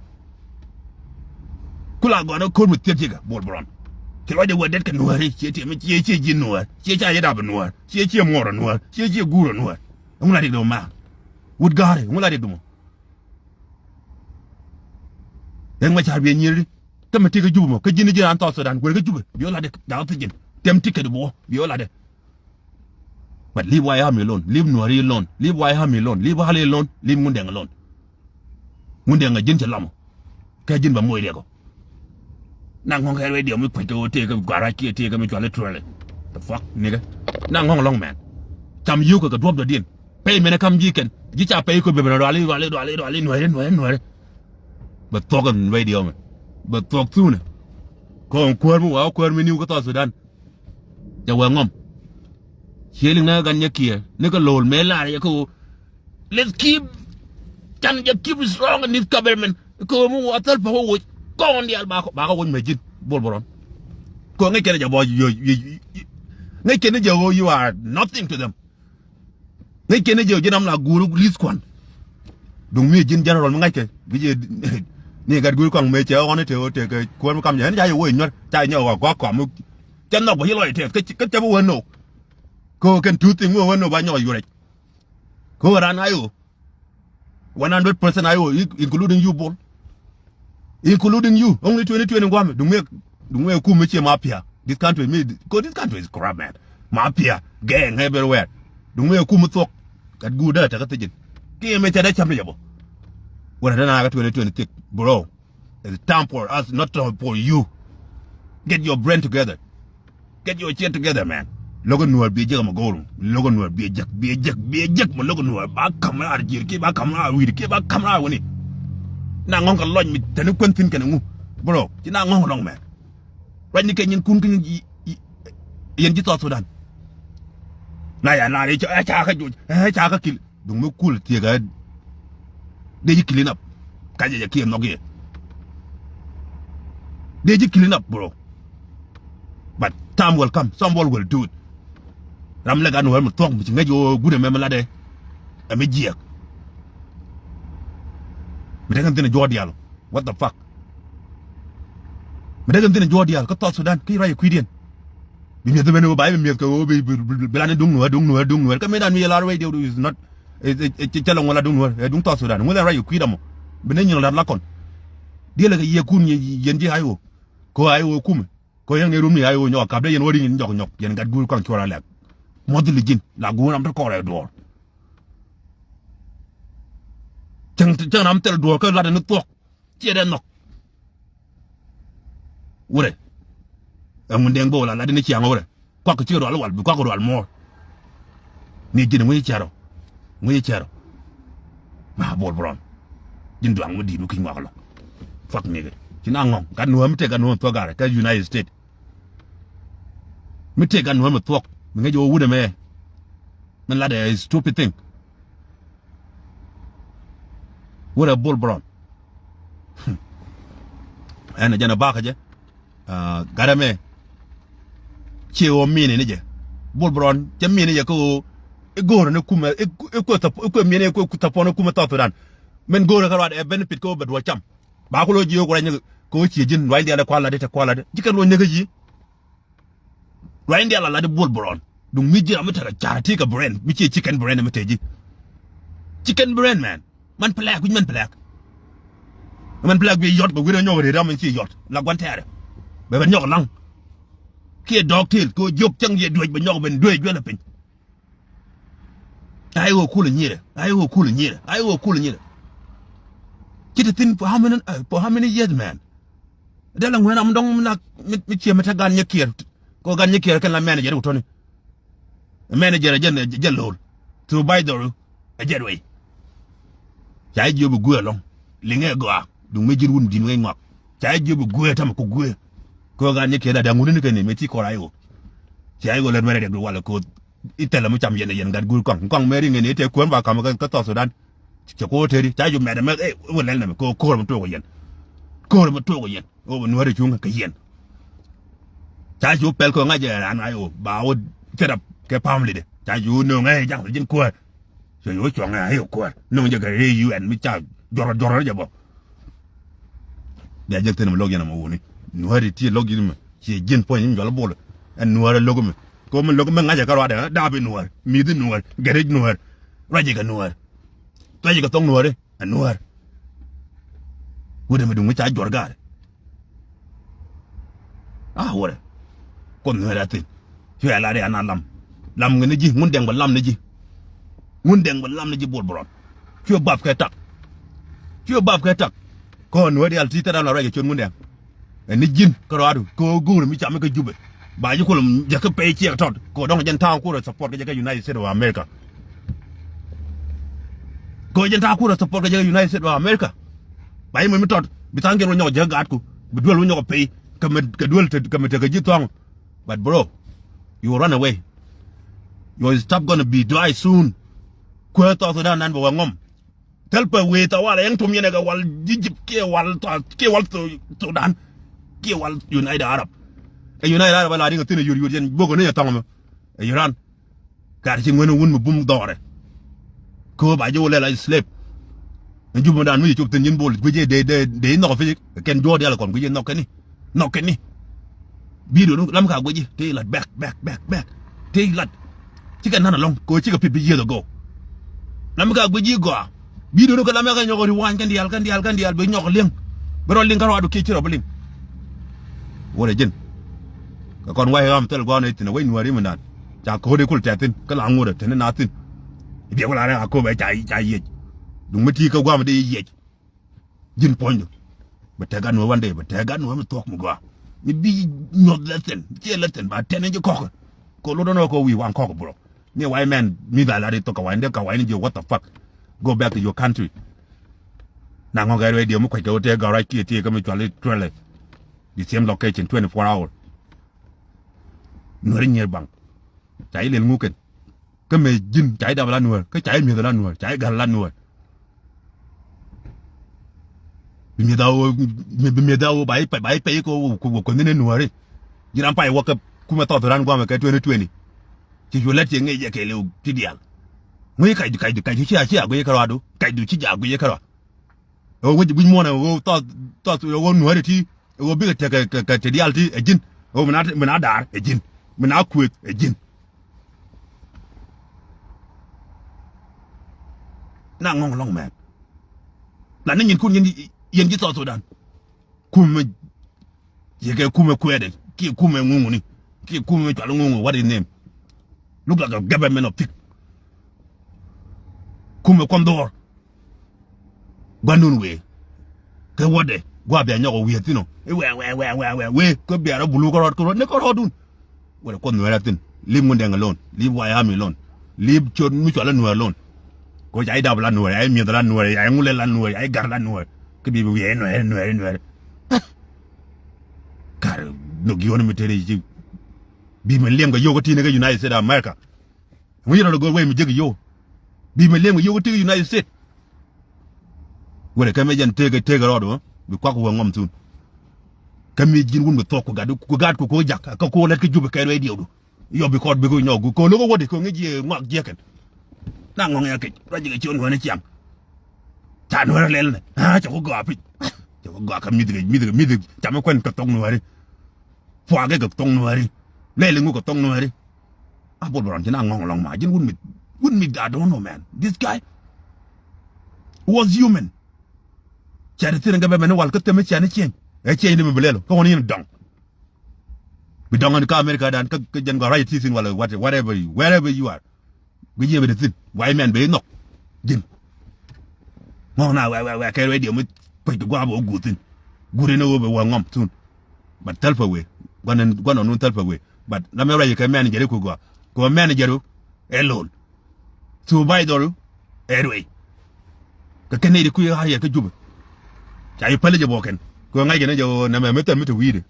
Kula gɔanɛ ko̱r mi thiek ji̱kɛ Bol Bron. Ci lɔcdɛ wä det kɛ nuääri, ciɛ tiɛ mi ciɛ, ciɛ ji̱ nuäär, ciɛ ca yɛ dap nuäär, ciɛ ciɛ muɔɔr nuäär, ciɛ ciɛ guur nuäär. Ɛŋu la rik dɛ mɔ ma. Wut ga̱a̱ri, ɛŋu la rik dɛ mɔ. Riɛŋ Machar biɛ nyier di. Kä mi ti kä Jubɛ mɔ, kä ji̱n ji̱ raan South Sudan, guer kä Jubɛ, biɛ wä latdɛ, jakä thi̱ ji̱n. Tɛm ticket bi wä, biɛ wä latdɛ. But leave White Army alone, leave Nuääri alone, leave White Army alone, leave Hali alone, leave Ŋundɛŋ alone. Ŋundɛŋ a ji̱n cɛ lamɔ. Kɛ ji̱n bɛ moc riɛk ɔ. Na ŋɔ̱ŋ kɛ radio mi kuec kɛ ɣöö tëëkɛ gua̱ra̱c kiɛ tëëkɛ mi cuali truɛlɛ. The fuck, nigga. Na ŋɔ̱ŋ lɔ̱ŋ mɛn. Cam yio̱w kɛ kɛ duɔ̱p dɔ̱diɛn. Pɛy mɛn ɛ kam ji̱ kɛn. Ji̱ ca pɛy kɛ bebɛ rɔali, rɔali, rɔali, rɔali, nuɛri, nuɛri, nuɛri. Bɛ thuɔ̱k in radio mɛ. Bɛ thuɔ̱k thunɛ. Kɔn kuäär mi wa̱a̱ kuäär mi niw kä South Sudan. Jɛ wee ŋɔm. Ciɛ liŋ nɛ gan nyɛ kiɛ. Ni kɛ lo̱l mëë lar yɛ kä ɣöö. Let's keep, can jɛ keep strong in this government. Kɛ ɣöö mi wä thäl pä wä woc. Kɔn diaal ba kɔ, ba kɔ woc mɛ ji̱n. Bol Bron. Kɛ ŋäc kɛn jɛ bɔ, ŋäc kɛn jɛ ɣöö you are nothing to them. Ŋäc kɛn jɛ ɣöö ji̱n ram la guur li̱th kuan. Duŋ mi ji̱n general mi ŋa̱ckɛ. Bi jɛ ni gat guur kɔaŋ mëë cɛ ɣɔn te ɣöö te kɛ kuäär mi kam jɛ. Ɣän ca yɛ woc nyuɛr. Ca yɛ nyɔk ɣɔk kɔaŋ mi. Cɛ nhɔk bä yi lɔc tɛth. Kä cɛ bi wä no̱o̱k. Kɛ ɣöö kɛn two thing wä wä no̱o̱k ba nyɔk yuɔrɛc. Kɛ ɣöö ran I O. One hundred percent I O, including you, Bol. Including you. Only twenty twenty guam. Duŋ mëë, duŋ mëë kum mi cie mafia. This country, mi, 'cause this country is corrupt, man. Mafia, gang everywhere. Duŋ mëë kum mi thuɔk. Gat guur dee tekɛ thi̱ji̱n. Kiɛ mëë cɛ dee cam ni jɛ bä. Wala dee na kä twenty twenty-six, bro. It's time for us, not for you. Get your brain together. Get your shit together, man. Lo̱k in nuäär biɛ jek ɛmɛ go̱o̱r. Lo̱k in nuäär biɛ jek, biɛ jek, biɛ jek mɛ lo̱k in nuäär. Ba ka̱m raar ji̱i̱r kiɛ ba ka̱m raar wi̱i̱r kiɛ ba ka̱m raar wäni. Na ŋɔ̱ŋ kɛ lɔc mi teni kuän thi̱n kɛnɛ ŋu. Bro, ci na ŋɔ̱ŋ lɔŋ, man. Ruacni kɛ nyinkun kä nyin, yɛn ji̱ South Sudan. Na ya lar i̱ ca, ca kä joc, ca kä kil. Duŋ mi kul thiek ɛ. Dee ji̱ clean up. Ka jɛ jɛ kiɛ nhɔk yɛ. Dee ji̱ clean up, bro. But time will come. Somebody will do it. Ram lɛ gan wä mi thuɔ̱k mi ci ŋäc ɣöö guut ɛmɛ mi latdɛ. Ɛ mi jiɛk. Mi tekɛ thi̱n ɛ juɔ̱ɔ̱r diaal. What the fuck? Mi dee kɛn thi̱n juɔ̱ɔ̱r diaal kä South Sudan kä ruac ɛ kui̱diɛn. Bi mi̱eth ben ɣöö ba i̱ bi mi̱eth kɛ ɣöö bi, bi, bi, bi lan i̱ duŋ nuäär, duŋ nuäär, duŋ nuäär. Kä mëë dan mi yɛ lar wec diɛw is not, is, is, is, cɛ lɛ ŋuɔl a duŋ nuäär, ɛ duŋ South Sudan. Ŋuɔl ɛ ruac ɛ kui̱dɛ mɔ. Bi ne nyin lat la kɔn. Diɛlɛ kɛ yiëë kun yɛn ji̱ I O. Kɛ ɣöö I O kumɛ. Kɛ ɣöö yɛn ni rum ni I O nyɔk a kap dee yɛn wä ri̱ŋ in jɔk nyɔk. Yɛn gat guur kɔn cuɔr a lɛk. Muɔth li ji̱n. La guur ram te kɔrɛ duɔ̱ɔ̱r. Cäŋ, cäŋ ram thil duɔ̱ɔ̱r kä lat ni thuɔ̱k. Ciɛ dee nhɔk. Wurɛ. Ɛŋun dee ŋuɔ̱k la lat ni ciaŋ wurɛ. Kuak kɛ cikɛ rual wal, bi kuak kɛ rual muɔ̱ɔ̱r. Ni ji̱n ŋui̱ cɛrɔ. Ŋui̱ cɛrɔ. Ma Bol Bron. Ji̱n duaŋ mi di̱i̱t mi ki̱ny ŋuak lɔ. Fuck nigga. Ci na ŋɔ̱ŋ. Gat nuɔ̱ɔ̱m mi tëë gat nuɔ̱ɔ̱m thuɔ̱k garɛ. Kä United States. Mi tëë gat nuɔ̱ɔ̱m mi thuɔ̱k. Mi ŋäc ɣöö wut ɛmɛ. Min lat ɛ stupid thing. Wurɛ Bol Bron. Ɛn ɛ jɛn ɛ bakä jɛ. Gat ɛmɛ. Ciɛ ɣöö mini ni jɛ. Bol Bron cɛ mini jɛ kä ɣöö I̱ go̱o̱rä ni kumɛ, i̱, i̱ kuɛ thap-, i̱ kuɛ miɛn, i̱ kuɛ thapɔn i̱ kumɛ thɔth Sudan. Min go̱o̱rä kä ruaadɛ ɛ benefit kä wä bɛ duɔ̱ɔ̱c cam. Ba ku lo̱c ji̱ wä ku rɛny kɛ ɣöö ci ji̱n ruacni diaal ɛ kua̱r lat i̱ te kua̱r lat i̱. Ji̱ kɛn luɔ̱c näk kä ji̱. Ruacni diaal a lat i̱ buɔl bɛ rɔɔn. Duŋ mi ji̱ ram mi tekɛ ca̱r ti kɛ brain, mi ci chicken brain mi te ji̱. Chicken brain, man. Man plɛk, wi̱c man plɛk. Man plɛk bi yɔt, bɛ wi̱rɛ nyɔk rɛy ram in ci yɔt. La gua̱n tɛɛrɛ. Bɛ ben nyɔk laŋ. Kiɛ dɔɔk tëël, kɛ ɣöö jiök cäŋ yɛ duec, bɛ nyɔk ben duec juɛl ɛ piny. Ai ɣöö kulɛ nyirɛ, ai ɣöö kulɛ nyirɛ, ai ɣöö kulɛ nyirɛ. Ci te thi̱n for how many, uh, for how many years, man? Dee la ŋuɛn ram dɔ̱ŋ mi nak, mi, mi ciɛ mi te gan nyɛ kiɛɛr. Kɛ ɣöö gan nyɛ kiɛɛr kɛn la manager wä tɔ̱ni. Manager ɛ jɛn, ɛ jɛn lo̱l. Through by the way, ɛ jɛn way. Ca ji̱ jiök bi guëë ɛlɔ̱ŋ. Liŋɛ gɔaa. Duŋ mëë ji̱n wun di̱n ŋäc ŋɔak. Ca ji̱ jiök bi guëë, tamɛ ku guëë. Kɛ ɣöö gan nyɛ kiɛɛr la da̱ŋ wun ni kɛn ni mëë ti kɔr ai ɣöö. Ca ai ɣöö lät mɛrɛ riɛk du walɛ koth. I̱ thilɛ mi cam yɛn ɛ yɛn gat guur kɔaŋ. Kɔaŋ mɛ riŋ yɛn i̱ tɛ kuäär ba ka̱m kä, kä South Sudan. Cɛ ko̱r teri. Ca ji̱ mɛt ɛmɛ, eh, wä lɛl nɛmɛ kɛ ɣöö ko̱r mi tuɔɔk ɛ yɛn. Ko̱r mi tuɔɔk ɛ yɛn. Ɣöö bi nuäär i̱ cuŋ kɛ yɛn. Ca cu pɛl kɛ ŋa̱c ɛ ran ŋa̱c ɣöö ba wä set up kɛ family de. Ca cu nööŋ ɛ ja̱ŋ ji̱n kuäär. Cu cu cuɔ̱ŋ ɛ ɣöö kuäär. Nööŋ jɛ kɛ rɛy U N mi ca juɔr juɔr jɛ bä. Bia jek thi̱n mi lo̱k yɛn ɛmɛ wuni. Nuäär ti ti lo̱k ji̱n mɛ. Ci ji̱n puɔ̱ny mi juɔl bol. Ɛn nuäär ɛ lo̱k mɛ. Kɛ ɣöö mi lo̱k mɛ ŋa̱c ɛ kä ruaadɛ, daap i̱ nuäär. Mi̱th i̱ nuäär. Gɛr i̱ nuäär. Ruac i̱ kɛ nuäär. Thuac i̱ kɛ thok nuäär i̱. Ɛ nuäär. Wut ɛmɛ duŋ mi ca juɔr gaar. A wurɛ. Kuoth nuäär a thi̱n. Cuɛ lat i̱ an a lam. Lam ŋä ni ji̱, ŋun dɛŋ bɛ lam ni ji̱. Ŋun dɛŋ bɛ lam ni ji̱ bol bɛ rɔn. Cuɛ bap kɛ tak. Cuɛ bap kɛ tak. Kɔn nuäär diaal ti thil ram la ruac kɛ ciöt ŋun dɛŋ. Ɛ ni ji̱n kä rɔadu kɛ ɣöö go̱o̱r mi cam mi kä Jubɛ. Ba ji̱ kulɛ jɛ kä pay ciɛk tɔt kɛ ɣöö dɔ̱ŋ jɛn ta̱a̱ kurɛ support kɛ jɛ kä United States of America. Kɛ ɣöö jɛn ta̱a̱ kurɛ support kɛ jɛ kä United States of America. Ba ji̱ mën mi tɔt bi tha̱a̱ŋ jɛn wä nyɔk jɛ kä gaatku bi duel wä nyɔk pay kɛ mi, kɛ duel te, kɛ mi tekɛ ji̱ thua̱a̱ŋ. But bro, you will run away. Your stuff gonna be dry soon. Kuäär South Sudan nan bɛ wä ŋɔm. Thil pɛ wee tha wal ɛŋ tum yɛn ɛ kɛ wal Egypt kiɛ wal tha kiɛ wal Thu-, Sudan kiɛ wal United Arab. Ɛ United Arab ala riŋ ɛ thi̱n ɛ yur yur yɛn bok ɛ ni ɛ thɔŋ mɛ. Ɛ Iran. Kar ci ŋuɛn wun mi bum dhɔrɛ. Kööp a jɛ wä lɛl a slave. Ɛn Jubɛ dan mi ci cop thi̱n ji̱n bol guic ɛ dee dee dee nhɔk ɛ pi̱c kɛn juɔ̱ɔ̱r dial kɔn guic ɛ nhɔk kɛn ni. Nhɔk kɛn ni. Video ni lam ka guic i̱ te ilat back, back, back, back. Te ilat. Cikɛ nan alɔŋ kɛ ɣöö cikɛ pip bi yieth agɔw. Lam ka guic i̱ gɔaa. Video ni kɛ lam ya kɛ nyɔk rewind kɛn diaal, kɛn diaal, kɛn diaal bi nyɔk liŋ. Bi rɔ liŋ kä rɔɔdu kiɛ ci rɔ bi liŋ. Wurɛ ji̱n. Kɛ kɔn way ɣam thil gua̱a̱n i̱ thi̱n a way nuääri mi naan. Ca ko̱o̱t i̱ kul tɛth thi̱n kä la ŋuɔ̱t ɛ thi̱n i̱ na thi̱n. I̱ biɛ wä la rɛk a kööp ɛ ca, ca yiec. Duŋ mi ti kä gua̱a̱m i̱ dee yiec. Ji̱n puɔ̱nydu. Bɛ tɛk gan wä wan dee, bɛ tɛk gan wä mi thuɔ̱k mi gɔaa. Mi bi nyuɔth lɛ thi̱n, ciɛ lɛ thi̱n, ba tɛn in ji̱ kɔ̱k. Kɛ lot ɛn ɣä kɛ wi̱i̱ waŋ kɔ̱k bro. Ni way mɛn mi ba lat i̱ thok kɛ way ni dee kɛ way ni ji̱, what the fuck? Go back to your country. Na ŋɔ̱k ɛ radio mi kuec kɛ wä tëë gɔ̱r rac kiɛ tëë kä mi cual i̱ tuɛlɛ. The same location, twenty-four hour. Nuäri nyier baŋ. Ca i̱ lel ŋukɛn. Kä mëë ji̱n ca ji̱ dap la nuäär, kä ca ji̱ mi̱eth la nuäär, ca ji̱ gat la nuäär. Bi mi̱eth a ɣöö, bi mi̱eth a ɣöö ba ji̱ pɛy, ba ji̱ pɛy kɛ ɣöö kuänh ni nuääri. Ji̱ ram pay wä kɛ kumɛ South Sudan guamɛ kɛ twenty twenty. Ci cu lät ci ŋi̱i̱c jɛ kɛɛliw ti diaal. Ŋui̱c kacdu, kacdu, kacdu ci a, ci a guic kärɔadu, kacdu ci jaak guic kärɔa. Ɛ ɣöö wec wi̱c muɔ̱ɔ̱n ɛ ɣöö thɔth, thɔth ɛ ɣöö nuääri ti, ɛ ɣöö bikɛ tekɛ kɛ, kɛ, kɛ te diaal ti ɛ ji̱n. Ɛ ɣöö mi na, mi na daar ɛ ji̱n. Mi na kuëëth ɛ ji̱n. Na ŋɔ̱ŋ lɔ̱ŋ mɛn. La ni nyinkun yɛn, yɛn ji̱ South Sudan. Kumɛ Yɛ kɛ kumɛ kuɛɛdɛ kiɛ kumɛ ŋuŋuni kiɛ kumɛ cual ŋuŋu, what is name? Look like a government of pig. Kumɛ kuɔn dhɔr. Guandun wee kɛ wädɛ gua bia nyɔk wi̱i̱ thi̱n ɔ. I̱ wɛɛ wɛɛ wɛɛ wɛɛ wɛɛ wee kä bia rɔ bulu kärɔɔd kärɔɔd ni kärɔɔdun. Wɛrɛ kuɔth nuɛɛrɛ thi̱n. Leave Ŋundɛŋ alone. Leave White Army alone. Leave ciöt mi cɔal a nuɛɛr alone. Kɛ ca i̱ dap la nuɛɛr, ca i̱ mi̱eth la nuɛɛr, ca i̱ ŋulɛ la nuɛɛr, ca i̱ gar la nuɛɛr. Kä bi bi wiɛɛ nuɛɛr nuɛɛr nuɛɛr. Kar nhök yio̱o̱n mi tëë ni ci. Bi mi liɛm kɛ yio̱w kä ti̱n kä United States of America. Ŋu yet rɔ go̱o̱r wec mi jek yio̱w. Bi mi liɛm kɛ yio̱w kä ti̱n kä United States. Wërɛ kä mi jɛn tëëk tëëk rɔɔdu bi kuak wä ŋɔm thun. Kä mi ji̱n wun bi thuɔk ku gat ku gat ku ku jak kä ku lät kä Jubɛ kɛ ruɛy diɛwdu. Yɔ bi kɔt bi ku nyɔk ku lo̱k wä di ku ŋi̱c yɛ ŋuak jiɛkɛn. Na ŋɔ̱ŋ ya kec ruac kɛ ciöt nuääri ciaŋ. Ca nuääri lɛl nɛ. Ah, cɛ ku gɔaa pic. Cɛ ku gɔaa kä mi̱th kɛ, mi̱th kɛ, mi̱th kɛ. Ca mi kuɛn kɛ thok nuääri. Puakä kɛ thok nuääri. Lɛl ŋu kɛ thok nuääri. A Bol Bron ci na ŋɔ̱ŋ lɔŋ ma. Ji̱n wut mi̱th. Wut mi̱th, I don't know, man. This guy was human. Cɛ ti thin kɛ bɛ mɛn wal kä thɛmɛ cɛ ni ciɛny. Ɛ ciɛny di mi bi lɛl. Kä wani yin dɔŋ. Bi dɔŋ ni kä America dan kä, kä jɛn gɔaa ruac ti thin wala what, whatever you, wherever you are. Bi jiɛ bi di thin. Why man bi nhɔk. Ji̱n. Ŋɔŋ na wɛ, wɛ, wɛ kɛ radio mi pec di gua̱a̱ bɛ wä guut thin. Guut in a wä bɛ wä ŋɔm thin. But thäl pɛ wee. Gua̱n in, gua̱n ɔnun thäl pɛ wee. But la mɛ ruac kɛ manager ku gɔaa. Kɛ manager ɛ lol. Thuu bay dhɔru ɛ ruey. Kɛ kɛ nɛy di kui̱ ɣa̱r yɛ kä Jubɛ. Ca yi päl jɛ bɔkɛn kɛ ŋa̱ckɛn jɛ ɣöö nɛmɛ mi thɛl mi te wi̱i̱dɛ.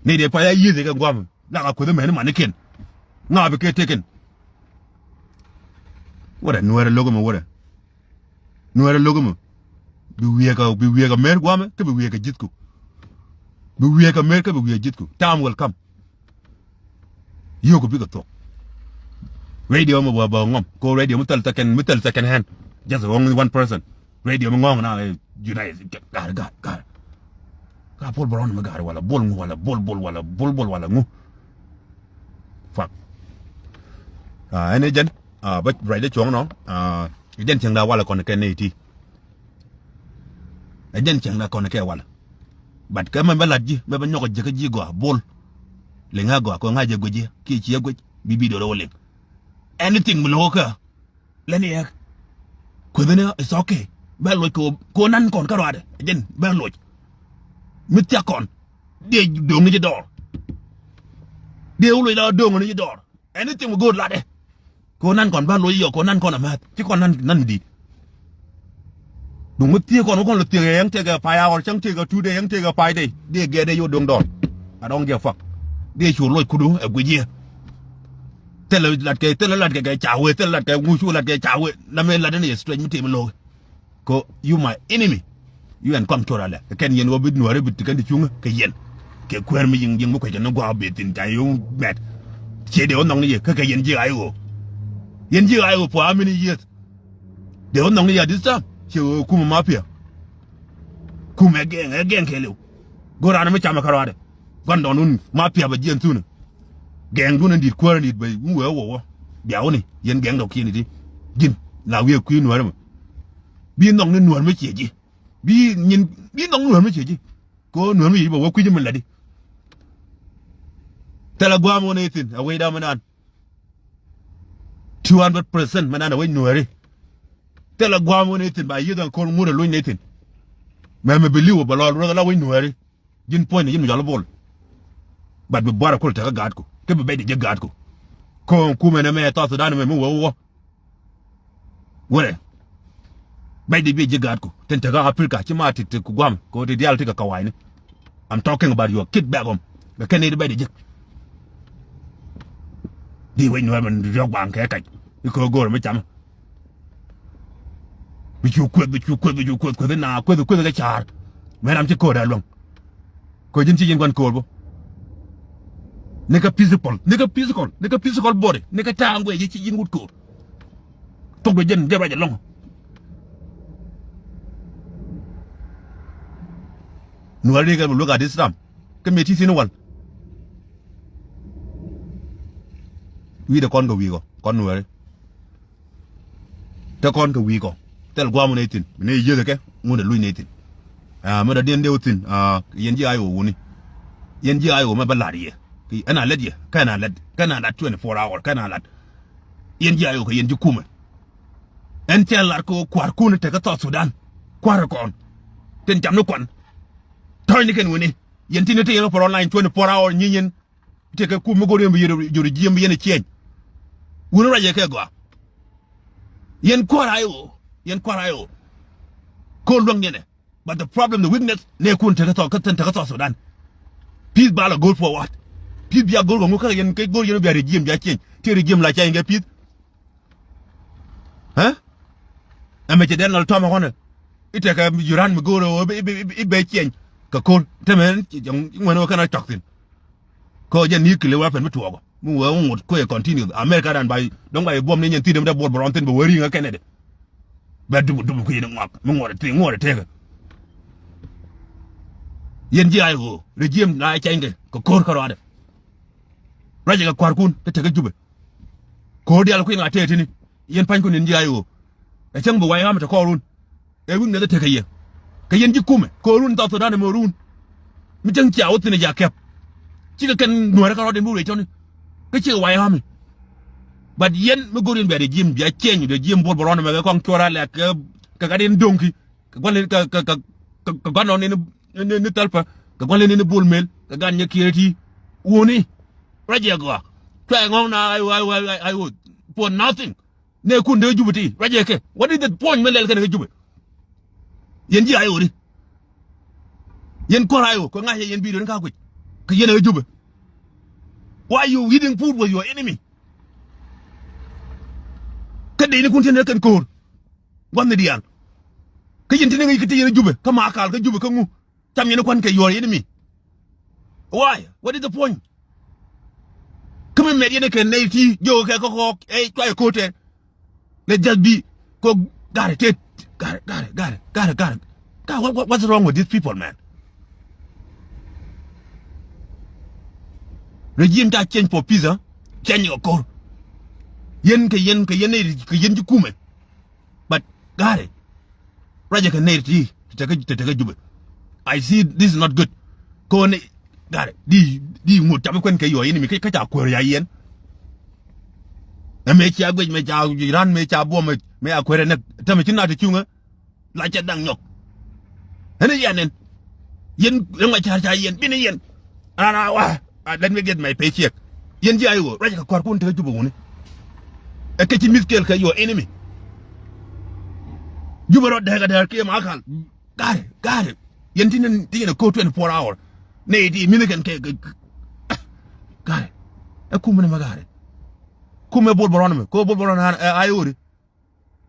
Nɛy di pa ya yieth kɛ gua̱a̱m la ka kueth mɛn manikiɛn. Ŋa̱a̱ bi kɛ tekɛn. Wurɛ nuɛɛrɛ lo̱k ɛmɛ wurɛ. Nuɛɛrɛ lo̱k ɛmɛ. Bi wiee kɛ, bi wiee kɛ mer gua̱a̱mɛ kä bi wiee kɛ ji̱thku. Bi wiee kɛ mer kä bi wiee ji̱thku. Time will come. Yio̱k bikɛ thuɔ̱k. Radio mi bä bä ŋɔm ko radio mi thil second, mi thil second hand. Just only one person. Radio mi ŋɔ̱ŋ na, eh, United. Ga̱r, ga̱r, ga̱r. Ka Bol Bron mi ga̱r wala Bol ŋu wala Bol Bol wala Bol Bol wala ŋu. Fuck. Ah, ɛn ɛ jɛn. Ah, bä ruacdä cuɔ̱ŋ nɔ. Ah, ɛ jɛn cieŋda walɛ kɔn kɛ nɛy ti. Ɛ jɛn cieŋda kɔn kɛ walɛ. But kɛ mɛ bä lat ji̱, mɛ bä nyɔk ji̱ kä ji̱ gɔaa Bol. Liŋ ɛ gɔaa kɛ ŋa̱c jɛ guic ji̱ kiɛ ci ɛ guic bi bi do̱r ɛ wä liŋ. Anything mi lo̱k kä lɛn yɛ. Kueth ni it's okay. Bɛ loc kɛ kɛ nan kɔn kä ruaadɛ. Ɛ jɛn bɛ loc. Mi thiak kɔn. Diɛ do̱ŋ ni ji̱ dɔɔr. Diɛ wä loc la do̱ŋ ni ji̱ dɔɔr. Anything mi go̱o̱r latdɛ. Kɛ ɣöö nan kɔn bä loc yɔ kɛ ɣöö nan kɔn amäth ci kɔn nan, nan mi di̱i̱t. Duŋ mi thiëëk kɔn wä kɔn lɛ thiëëk yɛn tekɛ pay hour cäŋ tekɛ two day yɛn tekɛ five day. Dee gɛɛt dee yot do̱ŋ dɔɔr. I don't give a fuck. Dee cu loc kudu ɛ guic yɛ. Thilɛ lat kɛ, thilɛ lat kɛ kɛ ca wee, thilɛ lat kɛ ŋucu lat kɛ ca wee. La mëë lat ni yɛ straight mi tëë mi lo̱o̱k. Kɛ you my enemy. You ɛn kɔn cuɔr alɛ kɛ kɛn yɛn wä bi nuääri bi ti kɛn ti cuŋä kɛ yɛn. Kɛ kuäär mi yiŋ yiŋ mi kuec kɛ ni gua̱a̱k bi thin ca yio̱w mɛt. Ciɛ dee wä nhɔk ni yɛ kä kɛ yɛn ji̱ ɣa̱c ɣöö. Yɛn ji̱ ɣa̱c ɣöö for how many years? Dee wä nhɔk ni yɛ at this time. Ciɛ ɣöö kumɛ mafia. Kumɛ gɛŋ ɛ gɛŋ kɛɛliw. Go̱o̱r raan mi camɛ kärɔaadɛ. Gua̱ndɔɔŋdun mafia bɛ jiɛn thunä. Gɛŋdun in di̱t kuäär in di̱t bɛ mi wee wä wä. Bia wä ni yɛn gɛŋdɔkiɛn i̱di. Ji̱n la wiee kui̱ nuääri mɛ. Bi nhɔk ni nuäär mi ciɛ ji̱. Bi nyin, bi nhɔk nuäär mi ciɛ ji̱. Ko nuäär mi ciɛ ji̱ bɛ wä kui̱ ji̱ mi lätdi. Thilɛ gua̱a̱m wä ni thi̱n a wecda mi naan. Two hundred percent mi naan a wec nuääri. Thilɛ gua̱a̱m wä ni thi̱n ba yieth ɛn ko̱r ŋut a luny ni thi̱n. Mɛ mi bi li̱w bɛ lɔɔl ruɔth ala wec nuääri. Ji̱n puɔ̱nyni ji̱n mi cɔl i̱ Bol. But bi buar a kul tekä gaatku kä bi bɛc di ji̱ gaatku. Ko̱o̱ŋ kumɛ nɛmɛ South Sudan mɛ mi wä wä. Wurɛ. Bɛc di bi ji̱ gaatku tin tekä Africa ci ma ti ti ku guam kɛ ɣöö ti diaal ti kɛ kawayni. I'm talking about your kid back home. Kɛ kɛn ni di bɛc di ji̱. Di wec nuɛɛr mɛ riɔk baŋ kɛ kac i̱ kɛ ɣöö go̱o̱r mi camä. Bi cu kueth, bi cu kueth, bi cu kueth, kueth ina, kueth, kueth kɛ ca̱a̱r. Mɛ ram ci ko̱o̱r a luäŋ. Kɛ ji̱n ci ji̱n gua̱n ko̱o̱r bä. Ni kä physical, ni kä physical, ni kä physical body, ni kä ta̱a̱ guɛc ci ji̱n wut ko̱o̱r. Thok dɔ jɛn jɛ ruac ɛlɔ̱ŋ. Nuääri kɛ bi luek a this time. Kä mëë ti thi̱n wal. Wi̱i̱dɛ kɔn kɛ wi̱i̱ kɔ, kɔn nuääri. Te kɔn kɛ wi̱i̱ kɔ. Thil gua̱a̱m wun ɛ thi̱n. Bi ni yieth kɛ ŋun ɛ luc ni thi̱n. Aa, mi dɔ̱diɛn dee wä thi̱n. Aa, yɛn ji̱ ay wä wuni. Yɛn ji̱ ay wä mɛ bä la̱r yɛ. Kɛ ɛn a lät yɛ. Kɛn a lät. Kɛn a lät twenty four hour. Kɛn a lät. Yɛn ji̱ ay wä kɛ yɛn ji̱ kumɛ. Ɛn cɛ lar kɛ wä kua̱r kun tekɛ South Sudan. Kua̱r kɔn. Tin cam ni kuan. Tɔ̱ɔ̱ny ni kɛn wuni. Yɛn tin ni te yɛn wä pär online twenty four hour nyi yɛn. Tekɛ kum mi go̱r yɛn bi yɛn jor jiɛm bi yɛn ciɛny. Wuni ruac yɛ kɛ gɔaa. Yɛn kua̱r ay wä. Yɛn kua̱r ay wä. Ko̱r luäŋ yɛn ɛ. But the problem, the weakness, ne kun tekɛ South, kä tekɛ South Sudan. Peace ba la goal forward. Peace bia goal kɛ ŋu kä yɛn kɛ goal yɛn bia regime bia change. Ti regime la change kɛ peace. Ɛ? Ɛmɛ cɛ dɛn lɔl tɔmɛ kɔnɛ. Itekɛ jiran mi goal ibe, ibe, ibe change. Kɛ kol. Tɛmɛ ŋuɛn wä kɛn a cɔk thin. Kɔ jɛ nuclear weapon mi tuɔɔkɔ. Mi wee ŋot kuɛ continue. America dan ba dɔ̱ŋ ba buɔ̱m ni nyɛn thi̱n mi dee Bol Bol Rɔn thi̱n bɛ wee ri̱ŋ ɛ kɛnɛ dɛ. Bɛ dup dup kui̱ ni ŋuak mi ŋuɔt thi̱n ŋuɔt tëkɛ. Yɛn ji̱ ay ɣöö regime na cɛnykɛ kɛ ko̱r kärɔadɛ. Ruacɛ kɛ kua̱rkun te tekɛ Jubɛ. Ko̱r diaal kui̱ ŋa̱ tëë ti̱ni. Yɛn pa̱nykun yɛn ji̱ ay ɣöö ɛ cäŋ bi way ɣa̱m te kɔɔrun. Ɛ wi̱i̱ ŋiɛth ɛ tekɛ yɛ kɛ yɛn ji̱ kumɛ ko̱run South Sudan ɛmɛ run. Mi cäŋ cia wä thi̱n ɛ ja kɛp. Cikɛ kɛn nuäärä kärɔɔdɛ mi wee cɔni. Kä cikɛ way ɣa̱mi. But yɛn mi go̱r yɛn bia regime bia change, regime Bol Bol Rɔn ɛmɛ kɛ kɔŋ cuɔr alɛ kɛ kɛ gat yɛn do̱ŋki. Kɛ gua̱n leni kɛ kɛ kɛ kɛ gua̱n nɔ neni ni ni Thalpa kɛ gua̱n leni ni Bol Mel kɛ gan nyɛ kiɛ ti. Wuni. Ruacɛ gɔaa. Cua ɛŋɔŋ na ay ay ay ay ay wot. For nothing. Nɛ kun dee Jubɛ ti ruacɛ kɛ. What is the point mi lɛl kɛn kɛ Jubɛ? Yɛn ji̱ ay ori. Yɛn kɔr ay o kɛ ŋa̱c yɛn bi̱i̱ doni ka kuic. Kɛ yɛn kɛ Jubɛ. Why you eating food with your enemy? Kä dee ni kun tin kɛn ko̱r. Gua̱n ni diaal. Kä yɛn tin ŋi̱i̱c kä ti yɛn Jubɛ kä Makal kä Jubɛ kä ŋu. Cam yɛn kuan kɛ your enemy. Why? What is the point? Kä mi mɛt yɛn kɛ nɛy ti jiök kɛ kä kɔɔk ɛ cua yɛ ko̱tɛ. Let just be ko gari tet gari gari gari gari gari. God, what, what, what's wrong with these people, man? Regime ta change for peace, huh? Change kɛ ko̱r. Yɛn kɛ yɛn kɛ yɛn nɛy kɛ yɛn ji̱ kumɛ. But gari. Ruacɛ kɛ nɛy ti ti tekɛ ti tekɛ Jubɛ. I see this is not good. Koni gari di di ŋut capi kuɛn kɛ yɔ yini mi kä ca kuɛr ya yɛn. Ɛ mɛ cia guic mɛ ca ran mɛ ca buɔm mɛ a kuɛr ɛ nɛk. Tɛmɛ ci na ti cuŋä. La cɛ daŋ nyɔk. Ɛn yɛn ɛn yɛn ɛn ŋuac ca̱r ca yɛn bini yɛn. Ana wa. Ah, let me get my paycheck. Yɛn ji̱ ay ɣöö ruacɛ kɛ kua̱rkun tekɛ Jubɛ wuni. Ɛ kɛ ci mith kɛl kɛ your enemy. Jubɛ rɔ dɛɛk a dɛɛr kiɛ Makal. Gari gari. Yɛn ti ni ti yɛn ɛ ko̱r twenty four hour. Nɛ iti mini kɛn kɛ gari. Ɛ kumɛ ni mɛ gari. Kumɛ Bol Bol Rɔn mɛ ko Bol Bol Rɔn ɛ ay ɣööri.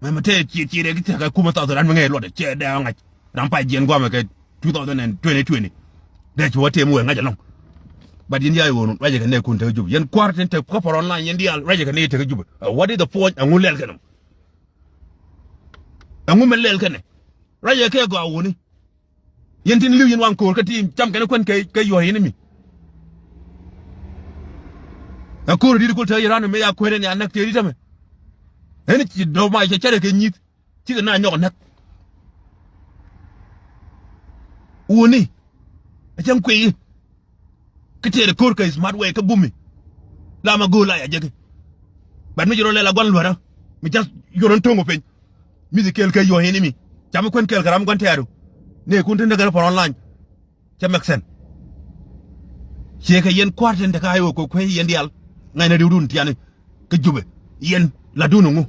Mɛmɛ tɛ ciet ciet ɛ ki tɛk ɛ kumɛ South Sudan mi ŋäc luɔt ɛ cɛ dɛ ŋa̱c. Ram pay jiɛn guamɛ kɛ two thousand and twenty twenty. Dee ci wä tëë mi wee ŋa̱c ɛlɔ̱ŋ. But yɛn ya̱ i̱ ɣöö ruacɛ kɛ nɛɛkun tekɛ Jubɛ. Yɛn kua̱r tin te kä pɔr online yɛn diaal ruacɛ kɛ nɛy tekɛ Jubɛ. Ɛ what is the point? Ɛŋu lɛl kɛn ɛmɔ? Ɛŋu mɛ lɛl kɛn ɛ? Ruacɛ kɛ gɔaa wuni. Yɛn tin li̱w yɛn waŋ ko̱o̱r kä ti cam kɛn kuän kɛ kɛ yuɔ̱r yɛn mi. Ɛ ko̱o̱r di̱t kul te yɛn ran mɛ ya kuäär yɛn ya näk te di̱t tämɛ. Ɛn ci dɔ̱p ma cɛ cärɛ kɛ nyi̱th. Cikɛ na nyɔk näk. Wuni. Ɛ cäŋ kuiy. Kä tëëdɛ ko̱r kɛ smart way kä bumi. La ma go̱o̱l la ya jeki. But mi ci rɔ lɛl a gua̱n luäärä. Mi ca yuɔr in to̱ŋ piny. Mi ci kɛɛl kɛ yuɔ̱ɔ̱ŋ in imi. Ca mi kuän kɛɛl kɛ ram gua̱n tɛɛru. Nɛɛkun tin däkɛ rɔ pɔr online. Cɛ make sense. Ciɛ kɛ yɛn kua̱r tin te ka i̱ wä kɛ kuec yɛn diaal. Ŋa̱cnɛ riwdun tiani. Kä Jubɛ yɛn latdun ɛŋu?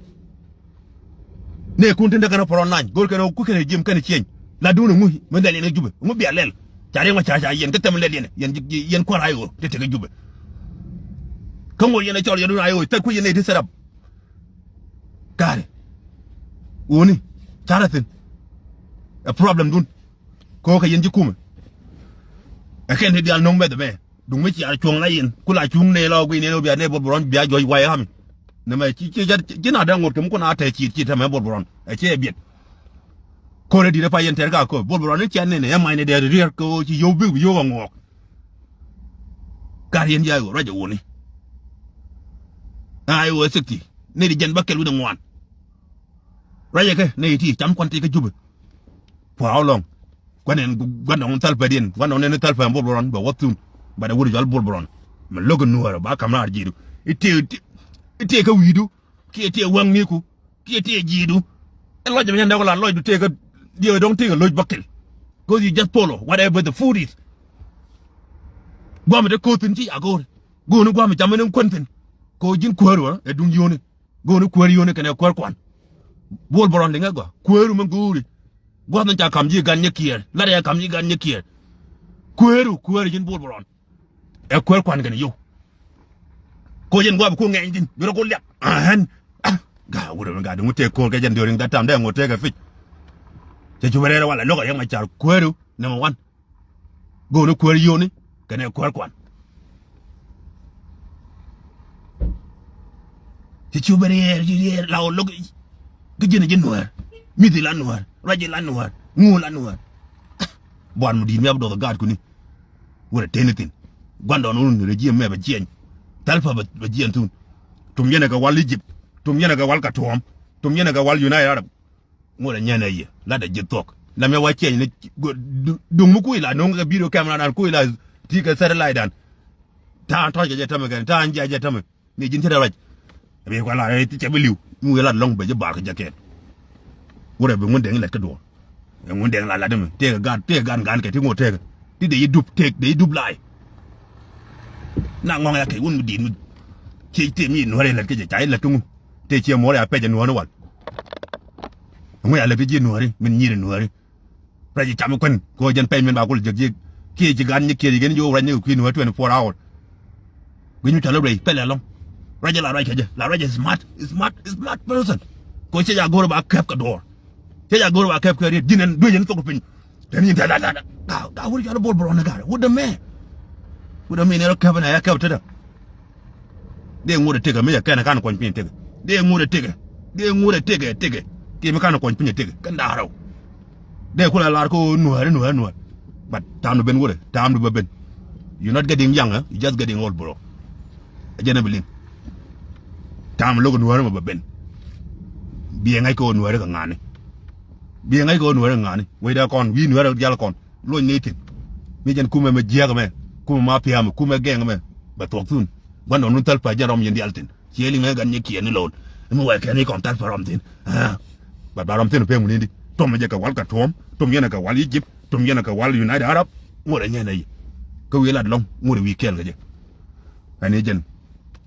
Nɛɛkun tin te kɛn pɔrɔn nany go̱r kɛn ku kɛn ji̱m kɛn cieny. Latdun ɛŋu mi lɛl yɛn kä Jubɛ? Ɛŋu bia lɛl? Ca riɛŋ ma ca ca yɛn kä thɛm lɛl yɛn. Yɛn, yɛn kua̱r ay ɣöö te tekɛ Jubɛ. Kä ŋot yɛn ɛ cɔl yɛn dun ay ɣöö thɛk kui̱ yɛn nɛy ti set up. Ka̱ri. Wuni. Carɛ thi̱n. Ɛ problem dun. Ko̱o̱kɛ yɛn ji̱ kumɛ. Ɛ kɛn ti diaal no̱ŋ mɛth ɛmɛ. Duŋ mi ciaar cuɔ̱ŋ la yɛn ku la cuŋ nɛy la ɣɔk guiy nɛy ɣöö bia nɛy Bol Bol Rɔn bia juɔ̱c way ɣami. Nɛmɛ ci ci ci na dee ŋot kɛ mi kun a tɛɛ ciit ciit tɛmɛ Bol Bol Rɔn ɛ cɛ biɛt. Ko̱r ɛ di̱t ɛ pa yɛn tɛr ka ko̱r Bol Bol Rɔn ni cian nɛnɛ ɛ mac ni dee riɛr kɛ ɣöö ci yio̱w bik bi yio̱w ɛ ŋɔɔk. Gat yɛn jaa ɣöö ruac ɛ wuni. Ay ɣöö sixty nɛy ti jɛn bä kɛl wi̱n ɛ ŋuan. Ruac ɛ kɛ nɛy ti cam kuan ti kä Jubɛ. For how long? Gua̱n ɛn gua̱n dɔ̱ŋ thäl pɛdiɛn gua̱n dɔ̱ŋ nɛn thäl pɛn Bol Bol Rɔn bɛ wä thun. Bat ɛ wut jɔl Bol Bol Rɔn mɛ lo̱k in nuäärä ba ka̱m raar ji̱du. I̱ tëë i̱ tëë kä wi̱i̱du kiɛ tëë wäŋniku kiɛ tëë ji̱du. Ɛ lɔc ɛmɛ nyɛn dɛk la lɔcdu tëë kä diɛ dɔ̱ŋ tëë kä lo̱c bäkɛl. Cause you just follow whatever the food is. Gua̱mɛ te ko̱thin ci ago̱r go̱o̱ni gua̱mɛ camɛ ni kuänthin. Ko̱ ji̱n kuäär wä ɛ duŋ yio̱ni. Go̱o̱ni kuäär yio̱ni kɛnɛ kuäär kuan. Bol Bol Rɔn liŋɛ gɔaa kuääru mi go̱o̱ri. Gua̱th ni ca ka̱m ji̱ gan nyɛ kiɛɛr lat ɛ ka̱m ji̱ gan nyɛ kiɛɛr. Kuääru kuääru ji̱n Bol Bol Rɔn. Ɛ kuäär kuan kɛnɛ yio̱w. Ko̱ ji̱n gua̱a̱p ku ŋɛny ji̱n bi rɔ ku liak. Ɛn. Gaa wurɛ mi gaa duŋ tëë ko̱o̱r kɛ jɛn during that time dee ŋot tëë kɛ pic. Cɛ cupɛ rɛɛr wala lo̱k a riɛk ma car kuääru number one. Go̱o̱ni kuäär yio̱ni kɛnɛ kuäär kuan. Ci cu ben riɛɛr, ci riɛɛr la ɣöö lo̱k. Kä ji̱n a ji̱ Nuäär. Mi̱thi la Nuäär. Ruaci la Nuäär. Ŋu la Nuäär. Buan mi di̱i̱t mi a bi duɔth a gaatkuni. Wurɛ teni thi̱n. Gua̱ndɔɔŋni rɛ ji̱ ɛmɛ bɛ jiɛny. Thɛlpä bɛ, bɛ jiɛny thun. Tum yɛn ɛ kɛ wal Egypt. Tum yɛn ɛ kɛ wal Khartoum. Tum yɛn ɛ kɛ wal United Arab. Ŋot ɛ nyɛn ɛ yɛ lat ɛ ji̱ thuɔ̱k. Lam yɛ wa ciɛny ni duŋ mi kui̱ la no̱ŋ kɛ video camera dan kui̱ la ti kɛ satellite dan. Ta̱a̱ tɔ̱c kɛ jɛ tämɛ kɛn ta̱a̱ jiac jɛ tämɛ. Ni ji̱n cä dee ruac. Bi kua la rɛy ti cɛ bi li̱w mi wi̱i̱ lat lɔ̱ŋ bɛ ji̱ bar kɛ jɛ kɛn. Wurɛ bi Ŋundɛŋ lɛt kä duɔ̱ɔ̱r. Ɛ Ŋundɛŋ la lat mi tëëkɛ gaat tëëkɛ gaat ŋa̱a̱n kɛ ti ŋot tëëkɛ ti dee ji̱ dup tëëk dee ji̱ dup la̱a̱y. Na ŋɔ̱ŋ ya kɛ wun mi di̱i̱t mi. Ciec tëë mi Nuääri lät kä jɛ ca ilät kä ŋu. Tëë ciɛ muɔ̱ɔ̱r ya pɛc ɛ Nuääri wal. Ŋu ya lät kä ji̱ Nuääri min nyi̱i̱r ɛ Nuääri. Ruac i̱ cam i̱ kuän kɛ ɣöö jɛn pɛc min ba kul jek ji̱ kiɛ ci gan nyi kiɛ ci gɛn ji̱ wä ruac ni kɛ kui̱ ni wä twenty four hour. Gui̱ny mi cɔl i̱ ruac pɛl ɛlɔ̱ŋ. Ruac i̱ la ruac kɛ jɛ la ruac i̱ smart smart smart person. Kɛ ɣöö cɛ ja go̱o̱r ba kɛp kɛ duɔ̱ɔ̱r. Cɛ ja go̱o̱r ba kɛp kɛ riet ji̱n ɛn duec ɛn thok piny. Tɛn nyin tɛt tɛt tɛt. Gaa gaa wur cɔl i̱ bol bol rɔn i̱ gaa wut dämɛ. Wut dämɛ in ɛn rɔ kɛp ɛn ɛ kɛp tetdä. Dee ŋut ɛ tekɛ mi cɛ kɛn ɛ kan kuɔny piny ɛ tekɛ. Dee ŋut ɛ tekɛ. Dee ŋut ɛ tekɛ ɛ tekɛ. Kiɛ mi kan kuɔny piny ɛ tekɛ kɛn da̱a̱ rɛw. Dee kulɛ lar kä Nuääri Nuääri Nuääri. But ta̱a̱m du ben wurɛ ta̱a̱m du bä ben. You not getting young, eh? You just getting old, bro. Ɛ jɛn ɛ bi liŋ. Ta̱a̱m lo̱k Nuääri mɛ bä ben. Biɛ ŋa̱c kä Nuääri kɛ ŋa̱ni. Biɛ ŋa̱c kä Nuääri kɛ ŋa̱ni wecdɛ kɔn wi̱i̱ Nuääri jal kɔn. Luɔny ni thi̱n. Mi jɛn kumɛ mɛ jiääk ɛmɛ kumɛ ma pia̱a̱mɛ kumɛ gɛŋ ɛmɛ. Bɛ thuɔ̱k thun gua̱ndɔɔŋ nun thäl pä jɛn rɔm yɛn diaal thi̱n. Ciɛ liŋɛ gan nyɛ kiɛn ni lo̱o̱n. Mi wɛɛk kɛn ni kɔn thäl pä rɔm thi̱n. Bɛ ba rɔm thi̱n pek ŋuni di tuɔm jɛ kɛ wal kɛ tuɔm tuɔm yɛn kɛ wal Egypt tuɔm yɛn kɛ wal United Arab. Ŋot ɛ nyɛn ɛ yi. Kä wi̱i̱ lat lɔ̱ŋ ŋot ɛ wi̱i̱ kɛɛl kɛ jɛ. Ɛn i̱ jɛn.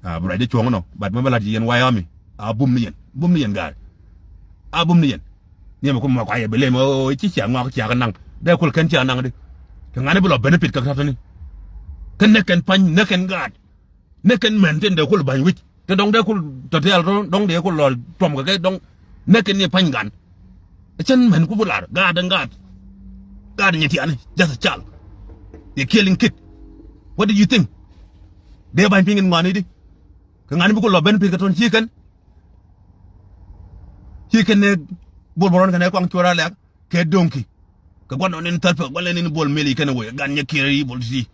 Bi ruacdɛ cuɔ̱ŋ nɔ but mi bɛ lat yɛn way army. A bum ni yɛn bum ni yɛn ga̱a̱r. A bum ni yɛn. Niɛmɛ kum ma kuayɛ bi lem ɣöö ci cia ŋɔak cia kɛ naŋ dee kul kɛn cia naŋ di. Kɛ ŋa̱ni bi lɔ benefit kɛ kɛ tɔ̱tɔ̱ni. Kä näk kɛn pa̱ny näk kɛn gaat. Näk kɛn mɛn tin dee kul ba̱ny wi̱c te dɔ̱ŋ dee kul tɔ̱tiɛl dɔ̱ŋ dee kul lɔ tuɔm kɛ kɛ dɔ̱ŋ. Näk kɛn ni pa̱ny gan. Cän mɛn ku bi lar gaat ɛn gaat. Gaat nyin tiani just a child. Yɛ killing kid. What do you think? Dee ba̱ny piny kɛn ŋɔani di. Kɛ ŋa̱ni bi kul lɔ benefit kɛ tɔ̱n ci kɛn. Ci kɛn ni bol bä rɔn kɛn ɛ kuaŋ cuɔr a lɛk kɛ doŋki. Kɛ gua̱n nɔ nin thäl pek gua̱n lɛ nin bol meli kɛn ɛ wee gan nyɛ kiɛr i̱ bol ti.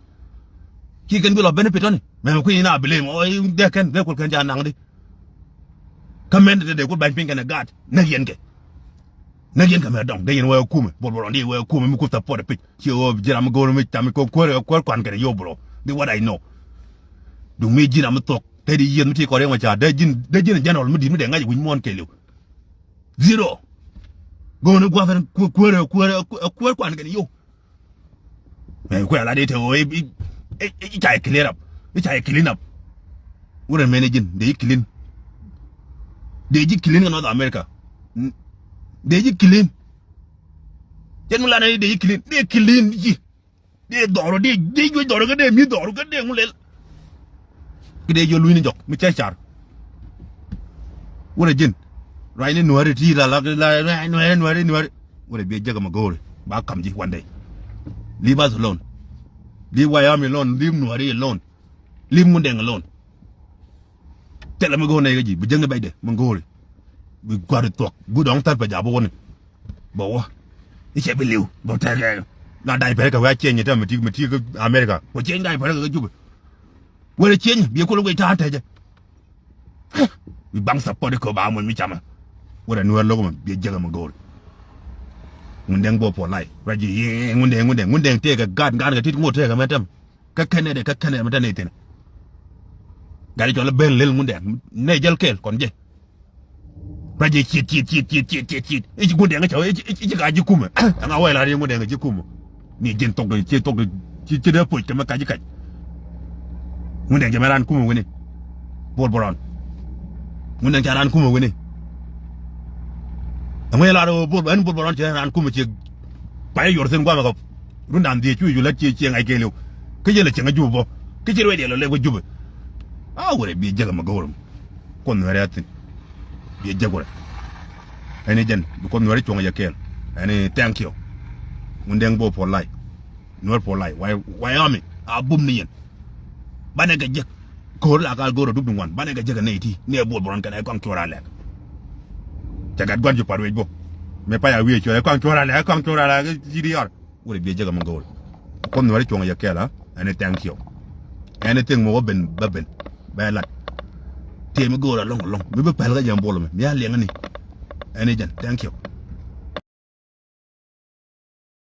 Ci kɛn bi lɔ benefit tɔ̱ni mɛmɛ kui̱ in a bi lem ɔ dee kɛn dee kul kɛn ca naŋ di. Kä mɛn dee dee kul ba̱ny piny kɛn ɛ gaat näk yɛn kɛ. Näk yɛn kɛ mɛ dɔŋ dee yɛn wee kumɛ bol bol dee wee kumɛ mi kuth thapɔt ɛ pic. Ci ɣöö ji̱n ram mi go̱o̱r mi cam mi kɛ kuäär ɛ kuäär kuan kɛn ɛ yo̱o̱ bol dee what I know. Duŋ mi ji̱n ram mi thuɔ̱k te di yieth mi ti kɔn riɛŋ ma ca dee ji̱n dee ji̱n ɛ general mi di̱t mi dee ŋa̱c ɛ wi̱c muɔ̱ɔ̱n kɛɛliw. Zero. Go̱o̱r ni gua̱th ɛn kuäär ɛ kuäär ɛ kuäär kuan kɛn ɛ yo̱o̱. Mɛ kuɛ la di te ɣöö i̱ ca i̱ clear up i̱ ca i̱ clean up. Wurɛ mɛn i̱ ji̱n dee i̱ clean. Dee ji̱ clean kɛ North America. Dee ji̱ clean. Cɛn mi lan i̱ dee i̱ clean dee clean ji̱. Dee dhɔru dee dee juɔc dhɔru kä dee mi dhɔru kä dee ŋu lel. Kä dee jɔ luny ni jɔk mi cɛ car. Wurɛ ji̱n ruacni nuääri ti la la la nuääri nuääri nuääri. Wurɛ biɛ jek ɛmɛ go̱o̱ri ba kam ji̱ one day. Leave us alone. Leave Wyoming alone. Leave nuääri alone. Leave Ŋundɛŋ alone. Thilɛ mi go̱o̱r nɛy kä ji̱ bi jäŋni bɛcdɛ mi go̱o̱ri. Bi gua̱ri thuɔ̱k guut ɔŋ thäl pɛ ja̱ bi wä ni. Bɛ wä i̱ cɛ bi li̱w bɛ tɛkɛ. La da̱c pɛrɛ kɛ wee a cieny tɛ mi ti mi ti kä America wä cieny da̱c pɛrɛ kɛ kä Jubɛ. Wee cieny bi kul guic ta̱a̱ tɛcɛ. Bi baŋ support kɛ ba muny mi camɛ. Wee rɛ nuɛɛr lo̱k mɛ bi jek mɛ go̱o̱r. Ŋundɛŋ bɔ puɔ la̱c ruac ji̱ Ŋundɛŋ Ŋundɛŋ Ŋundɛŋ tëëkɛ gaat gaat kɛ tit ŋot tëëkɛ mɛ tɛm. Kä kɛnɛ dɛ kä kɛnɛ mɛ tɛn ithin. Gat i̱ cɔl i̱ ben lel Ŋundɛŋ nɛ jäl kɛɛl kɔn jɛ. Ruac jɛ ciet ciet ciet ciet ciet ciet ciet i̱ ci Ŋundɛŋ i̱ cɛ i̱ ci kac ji̱ kumɛ. Ɛŋa wɛl a ri Ŋundɛŋ ji̱ kumɛ. Ni ji̱n thok dɔ ci thok dɔ ci ci dee puc kɛ mɛ kac ji̱ kac. Ŋundɛŋ jɛ mɛ ran kumɛ wini. Bol bol rɔn. Ŋundɛŋ ca ran kumɛ wini. Ɛŋu yɛ lar ɣöö bol ɛn bol bol rɔn cɛ ran kumɛ ciɛ. Payɛ yor thin guamɛ kɔp. Rundan dhiec cu i̱ cu lät ciɛ ciɛ ŋa̱c kɛɛliw. Kä yɛl ɛ cieŋ ɛ Jubɛ bä kä ci ruɛc yɛl ɛ lɛp kä Jubɛ. A wurɛ biɛ jek ɛmɛ go̱o̱r ɛmɛ. Kuoth nuɛɛri a thi̱n. Biɛ jek wurɛ. Ɛn i̱ jɛn bi Kuoth nuɛɛri cuɔ̱ŋ ɛ jɛ kɛɛl. Ɛn i̱ thank you. Ŋundɛŋ bä puɔl lac. Nuɛɛr puɔl lac. Way way ami a bum ni yɛn. Banɛ kɛ jek. Ko̱r la kal go̱r a dup di ŋuan banɛ kɛ jek a nɛy ti ni ɛ buɔl bɛ rɔn kɛn ɛ kɔaŋ cuɔr a lɛk. Cɛ gat gua̱n cu pat wec bok. Mëë pay a wiee cuɔr ɛ kɔaŋ cuɔr a lɛk ɛ kɔaŋ cuɔr a lɛk ɛ ci di yɔr. Wurɛ biɛ jek a mi go̱o̱r. Kuoth nuɔri cuɔ̱ŋ yɛ kɛɛl a ɛn ɛ thank you. Anything mɛ wä ben bä ben bɛ lat. Tëë mi go̱o̱r a lɔŋ a lɔŋ mi bi pɛl kä jɛ buɔl mi mi a liɛŋ ni. Ɛn ɛ jɛn thank you.